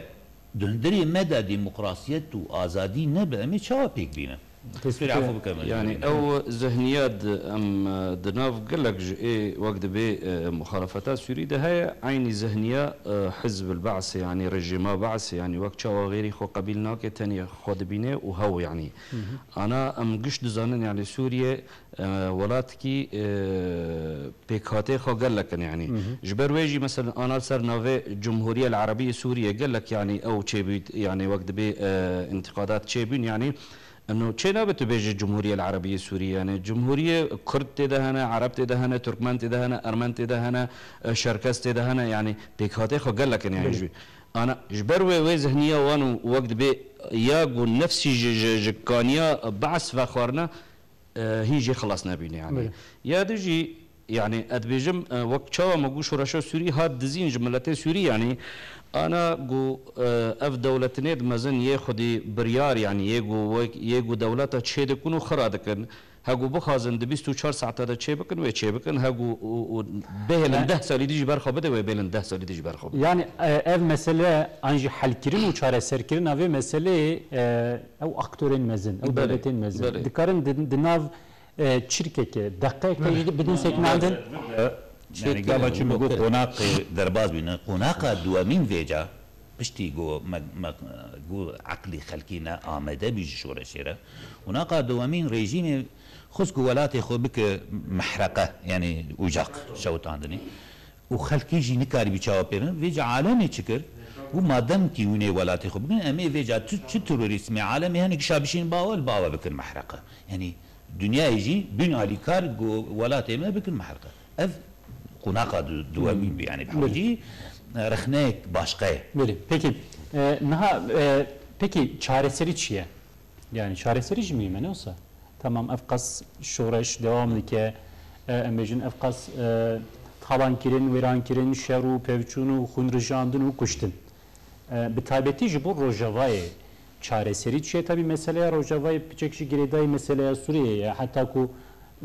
di hundirê me de demokrasiyet û azadî nebe, em ê çawa pêk bînin? Teswîrê efû bike min. Yani ew zihniya di, em, di nav gelek ji ê wek dibê, e, muxalefeta Sûrî de heye, eynî zihniya, e, Hizb el-Be'sê, yani rejîma Be'sê, yani wek çawa xêrî xwe qebîl nake, tenê xwe dibîne û hew yani. Hı hı. Ana em giş dizanin, yani Sûriye, e, welatkî, e, pêkhatê xwe gelek in, yani. Hı hı. Ji ber wê jî, mesela, ana ser navê Cumhuriye el Arabiye Sûriye gelek, yani, ew çêbûyî, yani, wek dibê, e, întîqadat çêbûn, yani, eno çê nabe tu bêje Cumhuriye el Arabiye Sûriye, yani, Cumhuriye Kurd tê de hene, Ereb tê de hene, Turkmen tê de hene, Ermen tê de hene, e, Şerkes tê de hene, yani, pêkhatê xwe gelek in, yani, Belê. Ji, ana, ji ber wê, wê zihniya wan û wek dibê ya ku nefsî ji, ji, ji kaniya Be's vexwarine, e, hîn jê xilas nebîne, yani. Belê. Ya di jî, yani, ez dibêjim, e, wek çawa me got şoreşa Sûrî hat dizîn ji miletê Sûrî, yani, ana got, e, ev dewletinê di mezin yê xwedî biryar, yani, yê got wek, yê got dewleta çê dikin û xira dikin. He got bixwazin di bîst û çar saeta de çê bikin, wê çê bikin. He got û, û bêhêlin E, deh salî dî ji ber xwe bide, wê bêlin deh salî dî ji ber xwe bide. Yani, e, ev mesele an jî helkirin û çareserkirina vê meseleyê, e, ew aktorên mezin, ew Belê, dewletên mezin belê. dikarin di, di nav, e, çirkeke, deqeyeke jî bidin sekinandin. Yani gava çi min got qonaqê derbaz bîne. Qonaqa duwemîn vêca, piştî ku me, me, ku eqlî xelkî ne amade bî ji şoreşê re. Qonaqa duwemîn rejîmê xwest ku welatê xwe bike mehreqe, yani ocaq şewitandinê. Û xelkê jî nikarîbî çawa pê bin. Vêca alemê çi kir? Û madem kî hûn ê welatê xwe bikin, em ê vêca tu, çi terorîzmê alemê hene gişa bişînin bawe, li bawe bikin mehreqe. Yanî dinyayê jî bîn alîkar ku welatê me bikin mehreqe. Ev qonaxa du-, duwemîn bî, yanî bi Belê. hewcî, e, rexneyek başqe ye. Belê. Peki, e, niha, e, peki çareserî çi ye? Yani çareserî jî muhîm e, ne wisa? Tamam, ev qas şoreş dewam dike, e, em bêjin ev qas, e, talankirin, wêrankirin, şer û pevçûn û xwînrijandin û kuştin. E, bi taybetî ji bo Rojavayê çareserî çi ye? Tabî meseleya Rojavayê piçek jî girêdayî meseleya Sûriyeyê ye. Heta ku,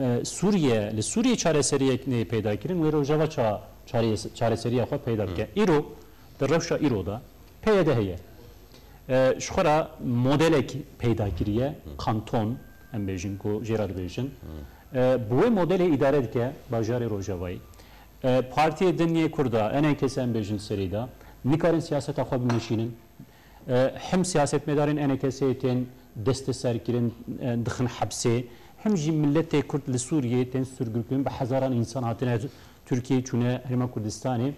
e, Sûriye, li Sûriyê çareseriyek neyê peyda kirin, wê Rojava ça-, çareyes-, çareseriya xwe peyda bike. Îro, di rewşa îro de, P Y D heye. E, ji xwe re modelek peyda kiriye, kanton, em bêjin ku jê re dibêjin. E, bi wê modelê îdare dike bajarê Rojavayê. E, partiyê din yê Kurda, E N K S em bêjin serê de, nikarin siyaseta xwe bimeşînin. E, him siyasetmedarên E N K S'ê tên desteserkirin, e, dixin hepsê, him jî miletê Kurd li Sûriyê tên sürgün kirin, bi hezaran însan hatine Tirkiyeyê çûne Herêma Kurdistanê.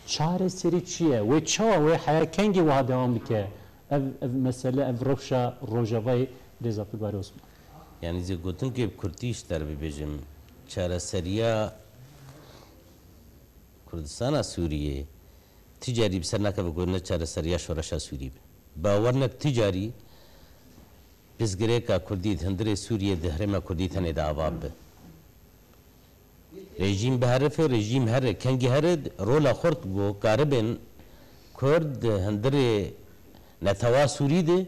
Çareserî çi ye? Wê çawa, wê heya kengê wiha dewam bike? Ev, ev mesele, ev rewşa Rojavayê, Rêz Abdulbarî Osman. Yanî ez ê gotinkê bi kurtî ji te re bibêjim. Çareseriya Kurdistana Sûriyê ti carî bi ser nakeve ku ne çareseriya şoreşa Sûrî be. Bawer nek ti carî pirsgirêka Kurdî di hundirê Sûriyê di herêma Kurdî tenê de ava bibe. Rejîm biherife, rejîm here, kengî here, rola xurt ku karibên Kurd di hundirê netewa Sûrî de,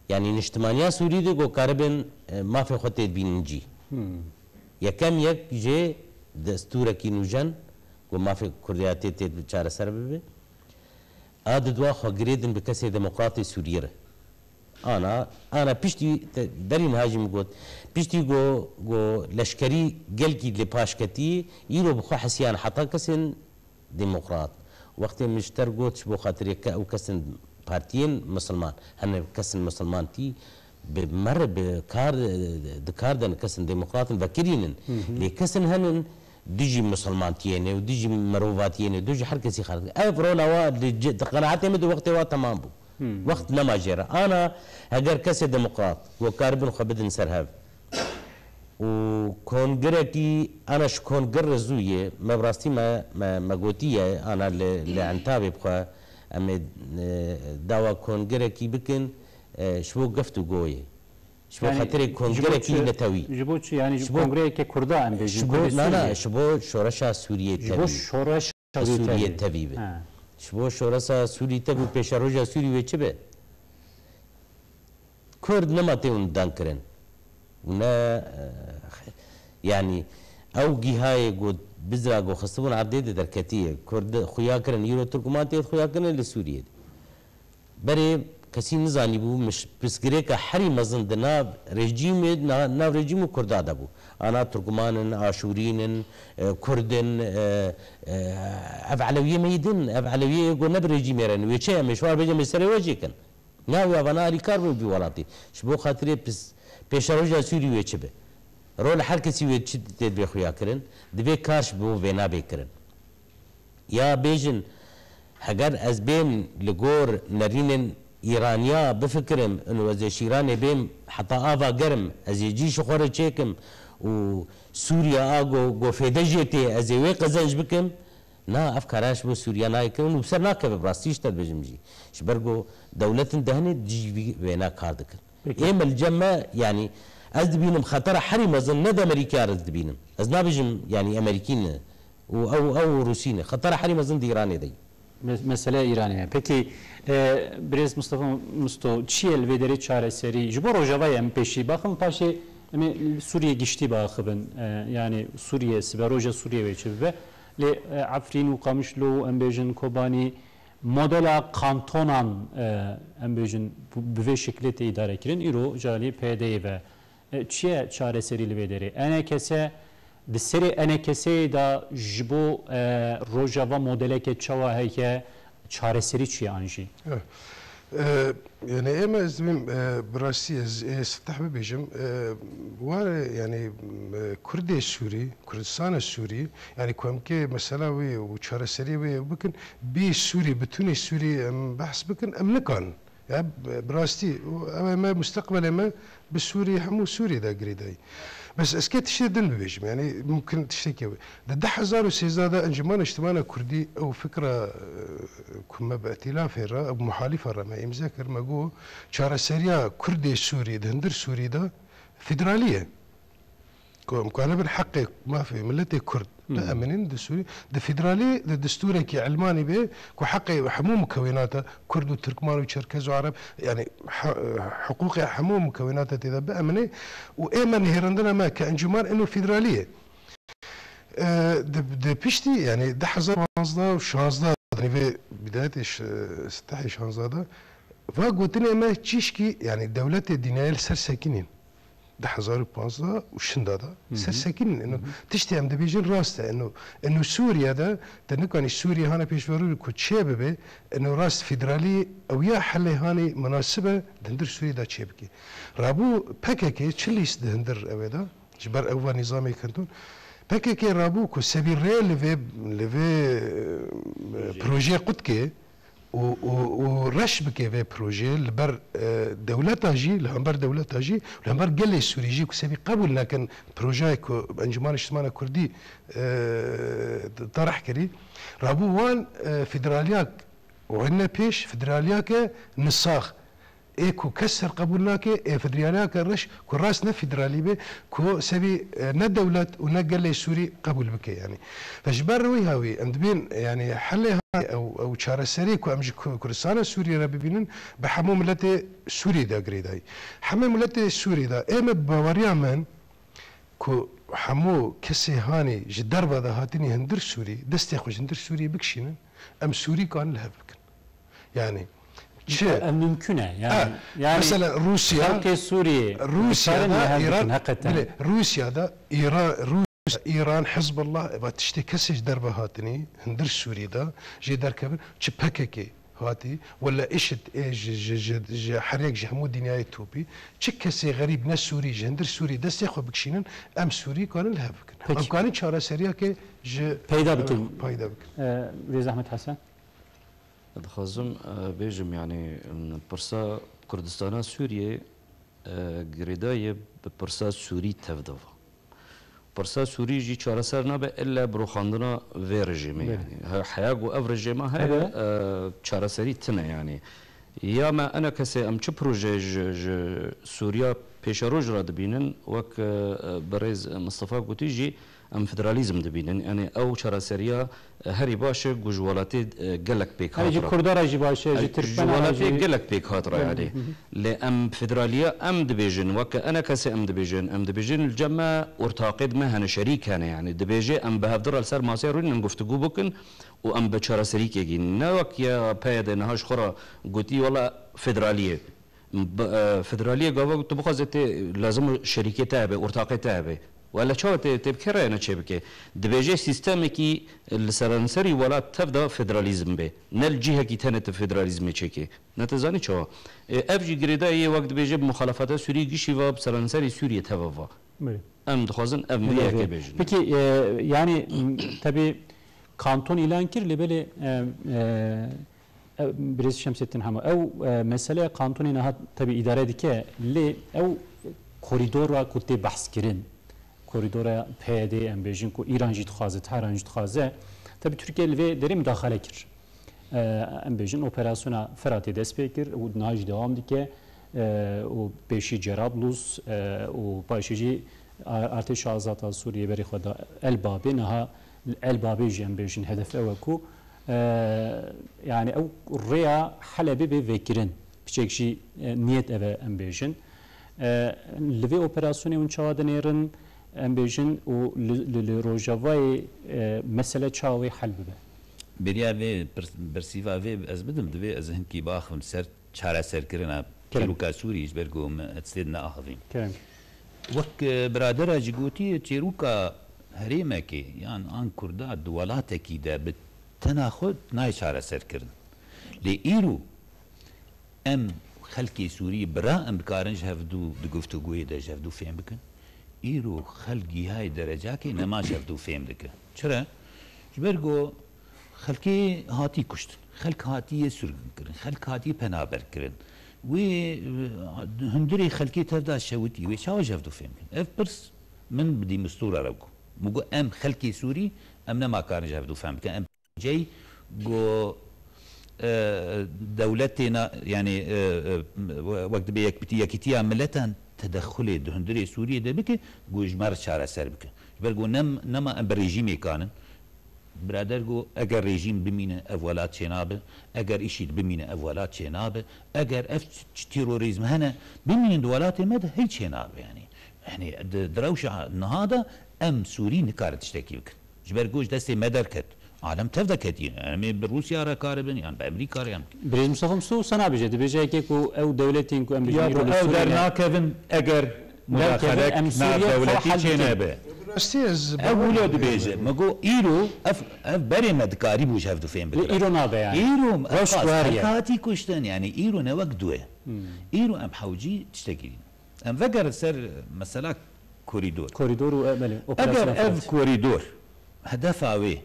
yanî niştimaniya Sûrî de ku karibên, e, mafê xwe tê dibînin cî. Hmm. Yekem yek jê destûrekî nûjen ku mafê Kurdiyatê tê çareser bibe. A didwa xwe girêdin bi kesê demokratê Sûriyê re. Ana, ana piştî te, berî niha jî min got, piştî go, go leşkerî gelkî li paş ketî, îro bi xwe hesiyan heta kesên demokrat. Wextê min ji te re got, ji bo xatirê ke ew kesên partiyên misilman, hene kesên misilman tî bi me re bi kar, di kar de kesên demokratin vekirînin. Lê kesên henin dijî misilmantiyê ne û dijî mirovatiyê ne, dijî her kesî xatir. Ev rona wa li ce-, di qenaetê min di wextê wa temam bû. Wext nema jê re. Ana heger kesê demokrat we karibin xwe bidin ser hev û kongirekî, ana ji kongir re zû ye, me bi rastî me, me, me gotiye, ana li, li Entabê bi xwe em ê, e, dawa kongirekî bikin, e, ji bo geft û goyê. Ji bo Yani, xatirê ji bo kongirekî çi, netewî. Ji bo çi? Yani, ji bo kongreyeke Kurda em bêjin, Ji bo, Kurdê na, na, Sûriyê. Ji bo şoreşa Sûriyê Ji tevî. Bo şoreşa Sûriyê Sûriyê tevî. Tevî be. Ha. Ji bo şoreşa Sûrî tevî û pêşeroja Sûrî wê çi be? Kurd nema tê hûn dan kirin. Û ne, e, yani, ew gîhayê got bizra got xistibûn erdê de derketiye. Kurd xuya kirin, îro Tirkman tê xuya kirin li Sûriyê de. Berê kesî nizanîbû, miş-, pirsgirêka herî mezin di nav rejîmê, na-, nav rejîm û Kurda de bû. Ana Turkman in, Aşûrîn in, e, Kurd in, e, e, ev Elewiyê me yî din, ev Elewiyê ku ne bi rejîmê re in. Wê çi em ê şwar bêjin, em ê serê we jê kin. Na wê avana alîkar bin vî welatî. Ji bo xatirê pis-, pêşeroja Sûrî wê çi be? Rol her kesî wê çi tê dibê xuya kirin? Divê kar ji bo vêna bê kirin. Ya bêjin, heger ez bêm li gor nerînên Îraniya bifikirim, û ez ê ji Îranê bêm heta ava germ, ez ê cî ji xwe re çêkim û Sûriya a go, go fêde jê tê, ez ê wê qezenc bikim. Na, ev kara ji bo Sûriya nayê kirin û bi ser nakeve, bi rastî ji te dibêjim jî. Ji ber ku dewletin dehinê dijî vî wêna kar dikin. Peki. Ê me li cem me, yanî ez dibînim xetera herî mezin ne di Amerîkaya re dibînim. Ez nabêjim, yanî Amerîkî ne. û ew, ew Rûsî ne. Xetera herî mezin di Îranê de ye. Me-, mesele Îranê ye. Pekî, e, birêz Mustafa Musto, çi ye li vê derê çareserî? Ji bo Rojavayê em pêşî baxin, paşê em ê li Sûriyê giştî biaxivin. E, yanî Sûriye, siberoja Sûriyê wê çi bibe? Lê, e, Efrîn û Qamişlo û em bêjin Kobanî modela kantonan, e, em bêjin bu-, bi vê şekilê tê îdare kirin. Îro ji alî P Y D'yê ve E, çi ye çareserî li vê derê? E N K S, di serê E N K S'ê de ji bo, e, Rojava modeleke çawa heye, çareserî çi ye an jî? Evet. E, yani ême ez dibêm, e, bi rastî ez ê Siteh bibêjim, e, ware yani, e, Kurdê Sûrî, Kurdistana Sûrî, yani ku em kê mesela wê û çareserî wê bikin, bî Sûrî, bütûnê Sûrî em behs bikin, em nikan. Ya, bi, bi rastî, û ew ê me, musteqbelê me bi Sûrî, hemû Sûrî de girêdayî. Bes ez kê tiştê din bibêjim, yanî mumkin tiştekî ew e. Di du hezar û sêzdeh de Encûmena Niştimana Kurdî ew fikra, e, ku me bi îtîlafê re, ew muhalîfa re me îmze kir, me got, çareseriya Kurdê Sûrî di hundir Sûrî de federalî ye. Ku em kanibin heqê mafê miletê Kurd Hı. bieminin di Sûrî, di federalî, di destûrekî Elmanî be ku heqê hemû mukewînata Kurd û Tirkman û Çerkez û Ereb, yanî he-, hiqûqê hemû mukewînata tê de biemine û ê me nihêrandina me ke encûman ino federalî ye. E, di, di piştî, yanî du hezar û panzdeh û şazdeh, di nîvê bidayetê ş-, Sitehê şazdeh de, va gotinê me çîşkî, yanî dewletê dînayê li ser sekinîn. Du hezar û panzdeh û şinda de Hı hı. ser sekinîn. Eno Hı hı. tiştê em dibêjin rast e. Eno, eno Sûriye de, te nikanî Sûriye hane pêşverû ku çê bibe, eno rast federalî ew ya helê hanê munasib e, di hundir Sûrî de çê bike. Rabû P K K çi lîst di hundir ew ê de, ji ber ew va nîzamê kentûn, P K K rabû ku sebî rê li vê, li vê, e, Projeyê. projeyê qut ke, û, û, û reş bike vê projeyê li ber, e, dewleta jî, li hember dewleta jî, li hember gelê Sûrî jî ku sebî qebûl nakin projeyê ku Encûmena Niştimana Kurdî, e, tarih kirî. Rabû wan, e, federaliyak û hene pêş federaliyake nisax. Ê ku kes ser qebûl nake, ê federaliyake reş ku rast ne federalî be, ku sebî, e, ne dewlet û ne gelê Sûrî qebûl bike yanî. Ve ji ber wî hawî em dibên, yanî helê ha-, ew, ew çareserî ku em ji Ku-, Kurdistana Sûriyê re bibînin, bi hemû miletê Sûriyê de girêdayî. Hemê miletê Sûriyê de, ê me bi baweriya min ku hemû kesê hanî ji derve de hatinî hundir Sûrî, destê xwe ji hundir Sûriyê bikişînin, em Sûrî kanin li hev bikin. Yanî, Çi? Ev mümkün e. Yani, Ha, yani mesela Rûsya, xelkê Sûriyê Rûsya dikarin da lê hev Îran, bikin heqeten. Bilê, Rûsya da Îran, Rûsya, Îran, Hizbullah, eva tiştê kesê ji derve hatinî, hundir Sûrî da jê derkevin, çi P K K hatî, wela IŞİD, ê ji, ji, ji, ji herêk ji hemû dinyayê topî, çi kesê xerîb ne Sûrî ji hundir Sûrî destê xwe bikişînin, em Sûrî karin li hev bikin. Peki. Em karin çareseriyakê ji Peyda bikin. Peyda bikin. Ee, Rêz Ahmet Hesen. Dixwazim, e, bêjim, yanî, m, pirsa Kurdistana Sûriyê, e, girêdayî bi pirsa Sûrî tevda va. Pirsa Sûrî jî çareser nabe ille bi rûxandina vê rejîmê, Belê. yanî. He-, heya ku ev rejîma heye, Hebe. e, çareserî tune, yanî. Ya me enekesê em çi proje ji, ji Sûriya pêşeroj re dibînin, wek, e, e, birêz Mistefa gotî jî, em federalîzm dibînin. Yanî ew çareseriya, e, herî baş e ku ji welatê, e, gelek pêk Herî hat ji re. Kurda re jî baş e, ji Ay, ji Tirkmena re welatê jî. gelek pêk hat re, Gelek, yanî. hı hı. Lê em federaliya em dibêjin, weke enekesê em dibêjin, em dibêjin li cem me ortaqê di me hene, şerîk hene, yanî. Dibêje em bi hevdi re li ser masê rûnin, em guftûgû bikin û em bi çareserîkê gînin. Ne wek ya P Y D niha ji xwe re gotî, wela federaliyê. Bi, e, federaliyê gava tu bixwazê tê, lazim e şerîkê te hebe, ortaqê te hebe. Wele çawa tê, tê bi kê re ne çêbike? Dibêje sîstemekî li seranserî welat tev de federalîzm be. Ne li cihekî tenê tu federalîzmê çêke. Ne tu zanî çawa? E, ev jî girêdayî yê wek dibêje bi muxalefata Sûrî gişî va bi seranserî Sûriyê teve va. Belê. Em dixwazin ev Belê, vê yekê belê. bêjin. Peki, e, yani, m, tabii kanton îlan kir, lê belê, e, e, Ew, Birêz Şemsettin Hemo, ew, e, meseleya kantonê niha tebî îdare dike, lê ew korîdora ku tê behs kirin, korîdora P Y D em bêjin ku Îran jî dixwaze, Tehran jî dixwaze, tebî Tirkiye li vê derê mudaxale kir. E, em bêjin operasyona Feratê dest pê kir û niha jî dewam dike, e, û pêşî Cerablus, e, û paşê jî a-, Artêşa Azad a Sûriyê berê xwe da Elbabê, niha Elbabê jî em bêjin hedef ew e ku E, yani ew rêya Helebê bê vekirin. Piçek jî, e, niyet ev e em bêjin. E, li vê operasyonê hûn çawa dinêrin, em bêjin û li, li, li Rojavayê, e, mesele çawa wê hel bibe? Beriya vê pirs-, bersîva vê ez bidim, divê ez hinkî biaxivim ser çareserkirina Kerem. çîroka Sûrî, ji ber ku me ez tê de neaxivîm. Kerem. Wek, e, biradera jî gotiye, çîroka herêmekê yan an Kurda di welatekî de bi tena xwe nayê çareserkirin. Lê îro em xelkê Sûrî bira em dikarin ji hevdû di guftûgoyê de ji hevdû fêm bikin. Îro xelk gihayê derecakê nema ji hevdû fêm dike. Çira? Ji ber ku Xelkê hatî kuştin, xelk hatiye sirgûn kirin, xelk hatiye penaber kirin. Wê, e, hundirê xelkê tev de şewitî, wê çawa ji hevdû fêm kin? Ev pirs min bi dîmistûra re bû. Min got, em xelkê Sûrî, em nema karin ji hevdû fêm bikin. Em cey got, e, dewletê na, yanî, e, e, wek dibê yekbitî-, yekîtiya miletan tedexulê di hundirê Sûriyê de bike, got ji me re çareser bike. Ji ber got nem-, nema em bi rejîmê kanin. Birader got, eger rejîm bimîne, ev welat çênabe. Eger IŞÎD bimîne, ev welat çênabe. Eger ev ç-, ç-, terorîzm hene, bimînin di welatê me de, hey çênabe, yanî. Yanî, di, di rewşa niha de em Sûrî nikarin tiştekî bikin. Ji ber ku ji destê me derket. Alem tev de ketiye. Em ê bi Rûsya re karibin, yan bi Amerîka re, yan Birêz Mustafa Mustafa wisa nabêje. Dibêje yekê ku ew dewletên ku em bêjin Ya îro ku li ew Sûriyê ne, dernakevin, eger derkevin, mudaxelek em Sûriye navdewletî xwe hel bikin. çênebe. Rastî ez Ev bawer wilo nakim. dibêje. Me got, îro ev, ev berê me dikarîbû ji hev du fêm Lê bikira. îro nabe yani. Îro ev Rewş qas ku her xelk yer. hatî kuştin, yani îro ne wek duwe. Hmm. Îro em hewcî tiştekî dîn. Em vegerin ser mesela korîdor. Korîdor û, e, belê, Eger operasyona ev Firat. korîdor hedefa wê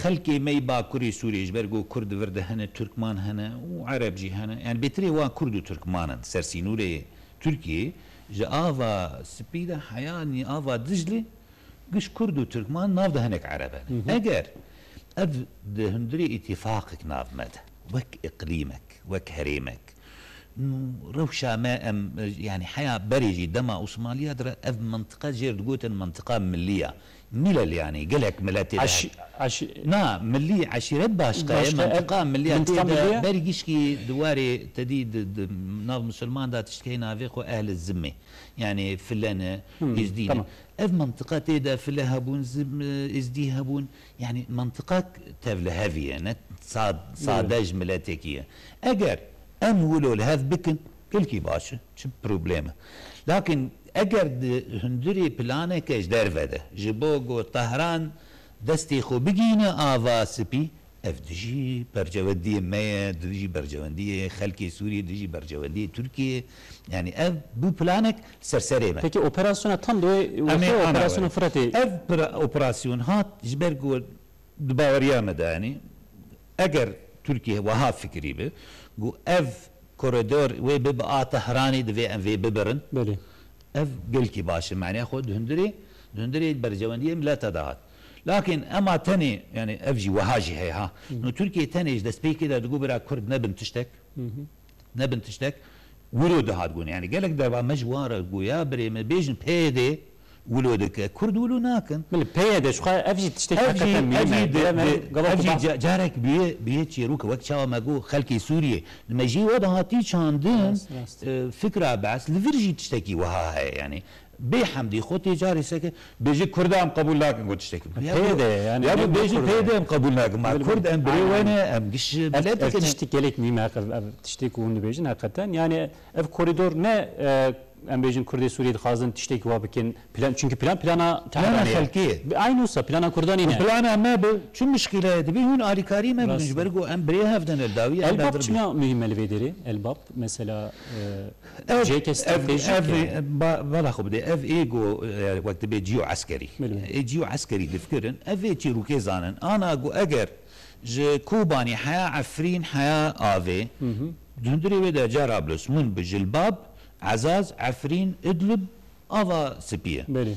xelkê me yê Bakurê Sûriyê, ji ber ku Kurd vir de hene, Tirkman hene û Ereb jî hene. Yani bêtirê wan Kurd û Tirkman in. Ser sînorê Tirkiyê ji ava Spî de heya nî ava Diclê giş Kurd û Tirkman nav de hinek Ereb hene. Hı hı. Eger ev di hundirê îtîfaqek nav me de, wek îqlîmek, wek herêmek, Nû rewşa me em, yani heya berê jî dema Osmaniya dire ev mintiqa jêr digotin mintiqa milliya. Milel yani gelek miletê de Aş-, hene. aş- Na, millî eşîret başqa ye, Başqa, ev mintiqa milliya mintiqa tê de milliya? berî gişkî di warê te dî di, di nav misilman de tiştkê navê xwe ehli zimmê. Yani filene, Hmm, êzdî ne. tamam. Ev mintiqa tê de file hebûn, zim, êzdî hebûn. Yani mintiqa tev li hevî ye, ne sa-, sade ji miletekî ye. Eger Em wilo li hev bikin, gelkî baş e, çi probleme. Lakin eger di hundirê planeke ji derve de, ji bo ku Tehran destê xwe bigihîne ava spî, ev dijî bercewendiyê me ye, dijî bercewendiyê xelkê Sûriyê, dijî bercewendiyê Tirkiyê. Yani ev bû planek li ser serê me. Peki operasyona tam da wê Em ê wextê ana operasyona wê. Firatê. Ev pra-, operasyon hat ji ber ku di baweriya me de, yani eger Tirkiye wiha fikirî bi, ku ev koridor wê bibe a Tehranê, divê em vê bibirin. Belê. Ev gelkî baş e. Mane xwe di hundirê, di hundirê bercewendiyê mileta de hat. Lakin ema tenê, yani ev jî wiha jî heye ha. Hı. No Tirkiye tenê ji destpêkê de digot bira Kurd nebin tiştek. Hı hı. Nebin tiştek. Wilo dihat gon. Yani gelek derva me ji wan re got ya birê me bêjin P Y D wilo dike. Kurd wilo nakin. Belê, P Y D ji xwe ev jî tiştek Ev jî, heqeten ev mühim jî e. di, Bire me di, gava ev ku jî ba- ca-, carek bûye, bûye çîroke. Wek çawa me got xelkê Sûriyê. Di mejî we de hatî çandin, Rast, rast. e, fikra Be's, li vir jî tiştekî wiha heye. Yani bê hemdî xwe tê carê seke, bêje Kurda em qebûl nakin got tiştekî. Ya P Y D, yani ya ne bêjin Kurd P Y D e. Em qebûl nakin. Ma Belê, Kurd belê. em birê Aynen, we aynen. Ne, em giş Ev, ev miletik ne. Tiştî gelek mîm e, heq-, ev tiştê ku hûn dibêjin heqeten. Yani ev koridor ne, e, em bêjin Kurdê Sûriyê dixwazin tiştekî wa bikin. Plan, çünkü plan plana Plana Tehranê ye. Xelkê ye. Bi-, aynı olsa plana Kurdanê ne? Plana me bi, çi mişkile ye? Dibê hûn alîkarî me bidin, Rast ji ber e. Ku em birê hev de ne li dawî, em Elbap dadin. Çima mühim e li vê derê? Elbap mesela, e, Ev, ciheke ev, stratejik ev, e. Ba-, bala xwe bide. Ev ê ku, e, wek dibê ciyo eskerî. Belê. Ê ciyo eskerî difikirin. Ev ê çîrokê zanin. Ana ku eger ji Kobanî heya Efrîn heya avê, Hı hı. di hundirê wê de Carablus, Munbij, Jilbab, Ezaz, Efrîn, Idlib, ava spî ye. Belê.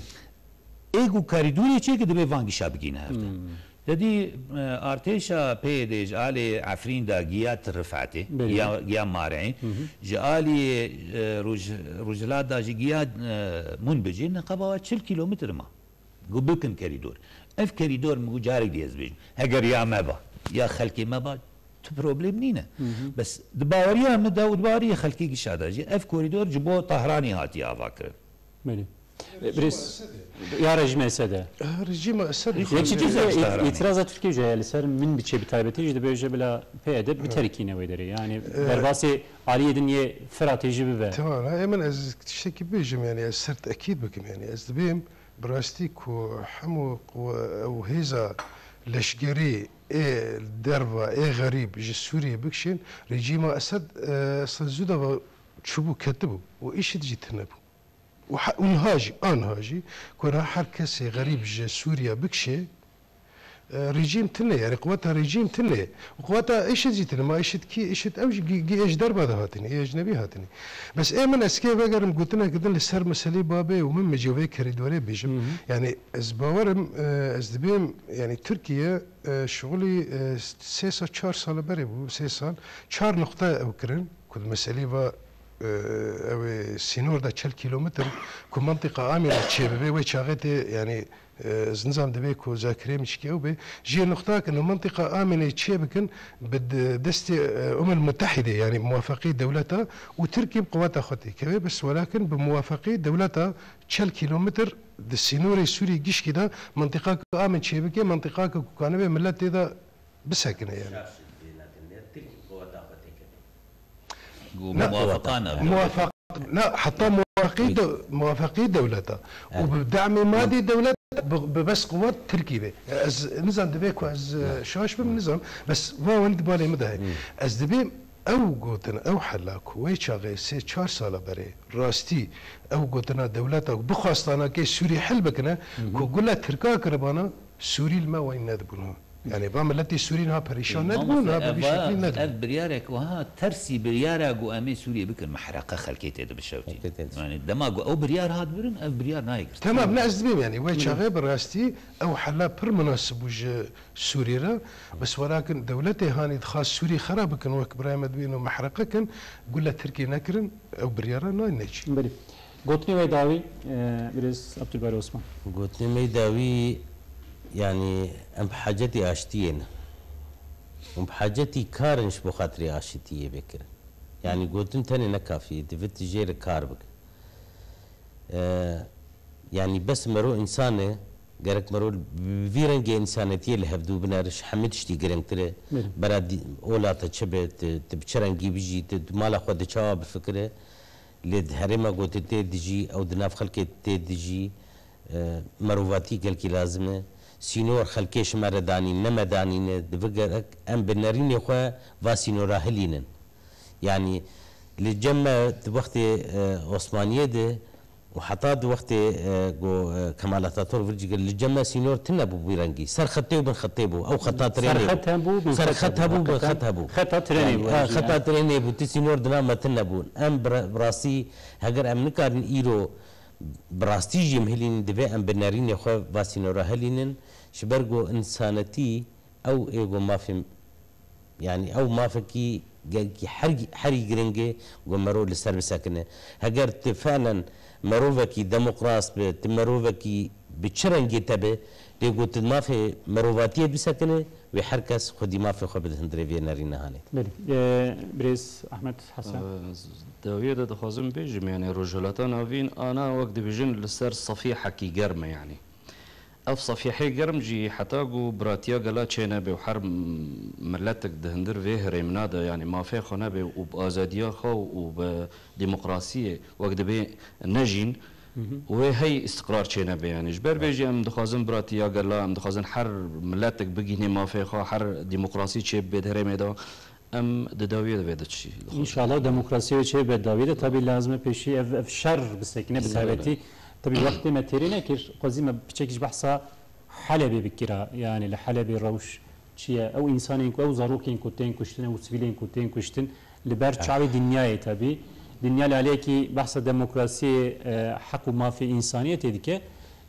Ê ku karîdorê çêke dibe van gişa bigîne hev de. Hmm. Te dî, e, artêşa P Y D ji alê Efrîn de giya Tirifetê, Belê. giya, giya Mareyê. Hı hı. Ji alî, e, Roj-, Rojhilat de jî giya, e, Munbicê neqeba çil kîlometre ma. Ku bikin kerîdor. Ev kerîdor min ku carek dî ez bêjim. Heger ya me ba, ya xelkê me ba, tu problem nîne. Hı hı. Bes di baweriya min de û di baweriya xelkê gişa de jî ev korîdor ji bo Tahranê hatiye ava kirin. Belê. E, Birêz, ya rejîma Esed e. Ha, rejîma Esed. Yek ji Rejîma cihê Esed. ît-, îtiraza Tirkiyê jî heye li ser Minbicê bi taybetî jî dibêje bila P Y D biterkîne wê derê. Yani E, derbasê aliyê din yê Firatê jî bibe. Tamam, ha, hemen ez tiştekî bêjim, yani ez ser tekîd bikim, yani ez dibêm bi rastî ku hemû qu-, ew hêza leşgerî ê derva, ê xerîb ji Sûriyê bikişên, rejîma Esed, e, Esed zû de ve çûbû, ketibû û IŞİD jî tune bû. Û he-, û niha jî, aniha jî, ku niha her kesê xerîb ji Sûriye bikişê, e, rejîm tune, yani quweta rejîm tune. Û quweta IŞİD jî tune. Ma IŞİD kî? IŞİD ew jî gi-, gi-, ê ji derve de hatinî, ê ecnebî hatinî. Bes ê min ez kê vegerim gotinek din li ser meselê Babê û Minbicê û vê kerîdorê bêjim. Hı hı. Yani ez bawerim, e, ez dibêm, yani Tirkiye, e, şixulî, e, sê sal, çar sal berê bû, sê sal, çar nuqte ew kirin. Ku di meselê ve, e, ew ê sînor de çil kîlometr ku mintîqa Amênê çêbibe, wê çaxê tê, yanî, e, ez nizam divê ku zakirê min çikê ew bê. Jê nuxta kin û mintîqa Amênê çêbikin bi d-, destê, e, Umem Mutehîdê, yanî muwafeqî dewleta û Tirkî bi quweta xwe têkeve, bes welakin bi muwafeqî dewleta çil kîlometr di sînorê Sûrî gişkî de mintîqa ku Amên çêbike, mintîqa ku kanibe millet tê de bisekine, yanî. Şaş dê nekin, ne Tirkî bi quweta xwe têkeve. Gu Ne, muwafaqa ne. Muwafaq-, ne, heta muwafaqî de, muwafaqî dewleta. Û Evet. Bi demê madî dewlet bi, bi bes quwet Tirkî be. Ez nizam divê ku ez, e, şaş bim, nizam. Bes va welî di balê min de heye. Ez dibêm ew gotin, ew hela ku wê çaxê sê çar sala berê rastî ew gotina dewleta ku bixwastana kê Sûrî hel bikine, ku gule Tirka kiribana, Sûrî li me wayî nedibûn ha. Yani va miletê Sûrî niha perîşan Ê, nedibûn, mamoste, niha bi ev vî va-, şeklî nedibûn. Ev biryarek wiha tersî biryara ku em ê Sûriyê bikin, mehreqe xelkê tê dibişewtî. Xelkê tê dibişewtî. Yani dema ku ew biryar hat birin, ev biryar nayê girtin. Tamam, ne ez dibêm yani, wê çaxê bi rastî ew hela pir minasib bû ji Sûrî re. Bes welakin dewletê hanî dixwast Sûrî xera bikin, wek birayê me dibên û mehreqe kin, gule Tirkî nekirin, ew biryara nayê neçî. Belê. Gotinê we dawî, e, birêz Abdulbari Osman. Gotinê me dawî, yanî em bi hacetî aştiyê ne. Em bi hacetî kar in ji bo xatirê aşitiyê bikirin. Yanî gotin tenê ne kafî ye, divê tu jê re kar bike. E, yanî bes mero însan e, Gerek mero bi vî rengê însanetiyê li hevdû binere, ji hemî tiştî girîngtir e. Belê. Bera dî-, ola te çi be, tu, tu bi çi rengî bijî, tu, tu mala xwe di çawa bifikire. Lê di herêma ku tu tê dijî, ew di nav xelkê tê dijî, e, merovatî gelkî lazim e. Sînor xelkê ji me re danîn, ne me danîne, divê gerek em bi nerînê xwe va sînora hilînin. Yanî li cem me di wextê, e, Osmaniyê de û heta di wextê, e, ku, e, Kemal Atatürk vir cî kir, li cem me sînor tune bû bi rengî. Ser xetê û bin xetê bû. Ew xeta trênê bû. Ser xet hebû, bin xet hebû. Xeta trênê bû. Yanî, xeta trênê bû. Ti sînor di nav me tune bûn. Em bi re-, bi rastî, heger em nikarin îro bi rastî jî em hilînin, divê em bi nerînê xwe va sînora hilînin. Ji ber ku însanetî ew ê ku mafê Yanî ew mafekî gelkî her, herî giring e ku mero li ser bisekine. Heger tu felen merovekî demokras be, tu merovekî bi çi rengê te be, lê ku tu mafê merovatiyê bisekine, wê her kes xwedî mafê xwe bide hundirê vê nerî nehanê. Belê. Ee, birêz Ahmet Hasan. Ee, ez dawiyê de dixwazim bêjim, yani Rojhilata Navîn ana wek dibêjin li ser safî hekî germ e yani. Ev safîhê germ jî heta ku biratiya gela çênebe û her m-, miletek di hundir vê herêmina de, yanî mafê xwe nebe û bi azadiya xwe û bi demokrasiyê wek dibê nejîn, Hı hı. wê hey îstiqrar çênebe. Yanî ji ber vê jî em dixwazin biratiya gela, em dixwazin her miletek bigihîne mafê xwe, her demokrasî çêbibe di herêmê de. Em di dawiyê de vê de çi dixwazin? Înşallah demokrasiyê çê be dawiyê de. Tabî lazim e pêşî ev, ev şer bisekine bi taybetî. Tabî wextê me têrê nekir, xwezî me piçekî ji behsa Helebê bikira. Yani li Helebê rewş çi ye? Ew însanên ku, ew zarokên ku tên kuştin, ew sivîlên ku tên kuştin li ber çavê dinyayê tabî. Dinya li aliyekî behsa demokrasiyê, e, heq û mafê însaniyetê dike.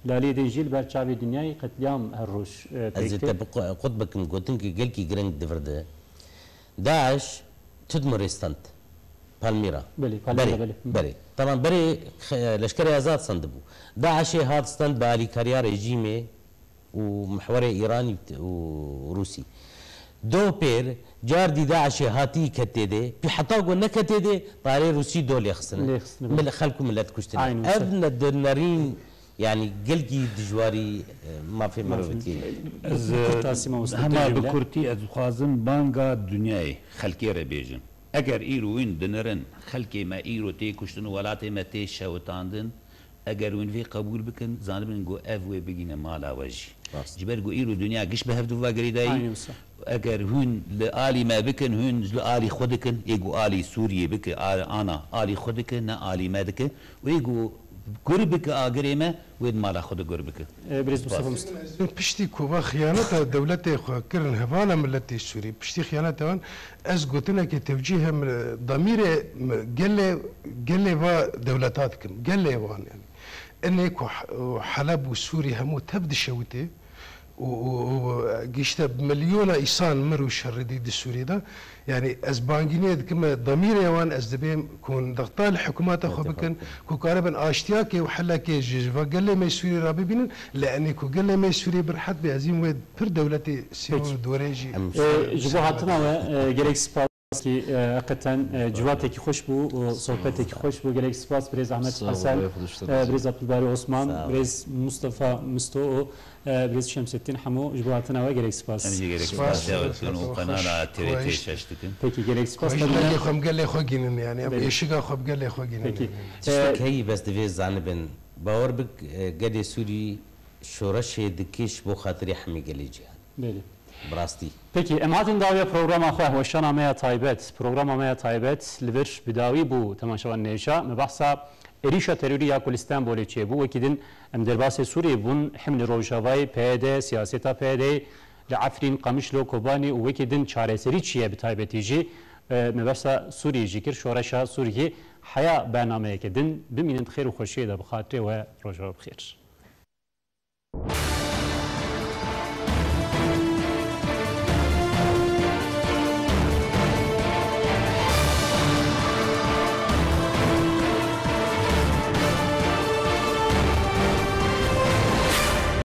Li aliyê din jî li ber çavê dinyayê qetlîam her roj, e, pêk tê. Ez ê te bi qu-, qut bikim, gotin ki gelkî giring di vir de. DAIŞ Tudmurê stand. Palmyra. Belê, Palmyra, Berê, belê. Hı. Berê. Tamam, berê xe-, Leşkerê Azad stand bû. DAIŞê hat stand bi alîkariya rejîmê û mihwerê Îranî û Rûsî. Do pêr, car dî DAIŞê hatî ketê de, pî heta ku neketê de, tarê Rûsî do lêxistine. Lêxistine, belê. Mil-, xelk û millet kuştine. Aynen, ev se- ne di nerîn Yanî gelkî dijwarî, e, mafê mirovîtiyê ye. Ez, e, hema bi kurtî ez dixwazim banga dinyayê, xelkê re bêjim. Eger îro wîn dinirin, xelkê me îro tê kuştin û welatê me tê şewitandin, eger wîn vê qebûl bikin, zanibin ku ev wê bigîne mala we jî. Rast. Ji ber ku îro dinya giş bi hevdu va girêdayî, Eger hûn li alî me bikin, hûn ji li alî xwe dikin, ê ku alî Sûriyê bike, a-, ana alî xwe dike, ne alî me dike. Wê ku gur bike agirê me, wê di mala xwe de gur bike. E, Birêz Mustafa Mustafa. Piştî ku va xiyaneta dewletê xwe kirin hevala miletê Sûrî, piştî xiyaneta wan, ez gotinekê tewcîh hem, e, damîrê, e, gelê, gelê va dewleta dikim. Gelê wan yani. Enê ku H-, Heleb û Sûrî hemû tev dişewitê, û, û, û gişte milyona îsan mir û şeridî di Sûrî de. Yanî ez bangînê dikim, damîrê wan ez dibêm ku hûn dexta li hikûmeta xwe bikin, ku karibin aştiyakê û helekê ji, ji va gelê me Sûrî re bibînin, lê enê ku gelê me Sûrî bi rehet bê, ez hîm wê pir dewletê sînor û dorê jî. Peki. Em Ee, ji bo hatina we, e, gelek spas. Ki, e, heqeten, e, civatekî xweş bû û sohbetekî xweş bû. Gelek spas birêz Ahmet Hesen, e, birêz Abdulbarî Osman, birêz Mustafa Misto û, e, birêz Şemsettin Hemo ji bo hatina we gelek spas. Em jî gelek spas ya we dikin û kanala T R T şeş dikin. Peki, gelek spas. Xwe ji gelê xwe, em gelê xwe gînin yani, em êşiga xwe bi gelê xwe gînin. Peki. Tiştek heyî bes divê zanibin. Bawer bik, e, gelê Sûrî şoreşê dike ji bo xatirê hemî gelê cîhan. Belê. Bi rastî. Pekî, em hatin dawiya programa xwe, weşana me ya taybet. Programa me ya taybet li vir bi dawî bû, temaşevan nêşa. Me behsa êrîşa terorî ya ku li Stenbolê çêbû. Wekî din em derbasê Sûriyê bûn, him li Rojavayê, P Y D, siyaseta P Y D'yê, li Efrîn, Qamişlo, Kobanî û wekî din çareserî çi ye bi taybetî jî, e, me behsa Sûriyê jî kir, şoreşa Sûriyê. Heya bernameyeke din, bimînin di xêr û xweşiyê de, bi xatirê we, roj we bi xêr.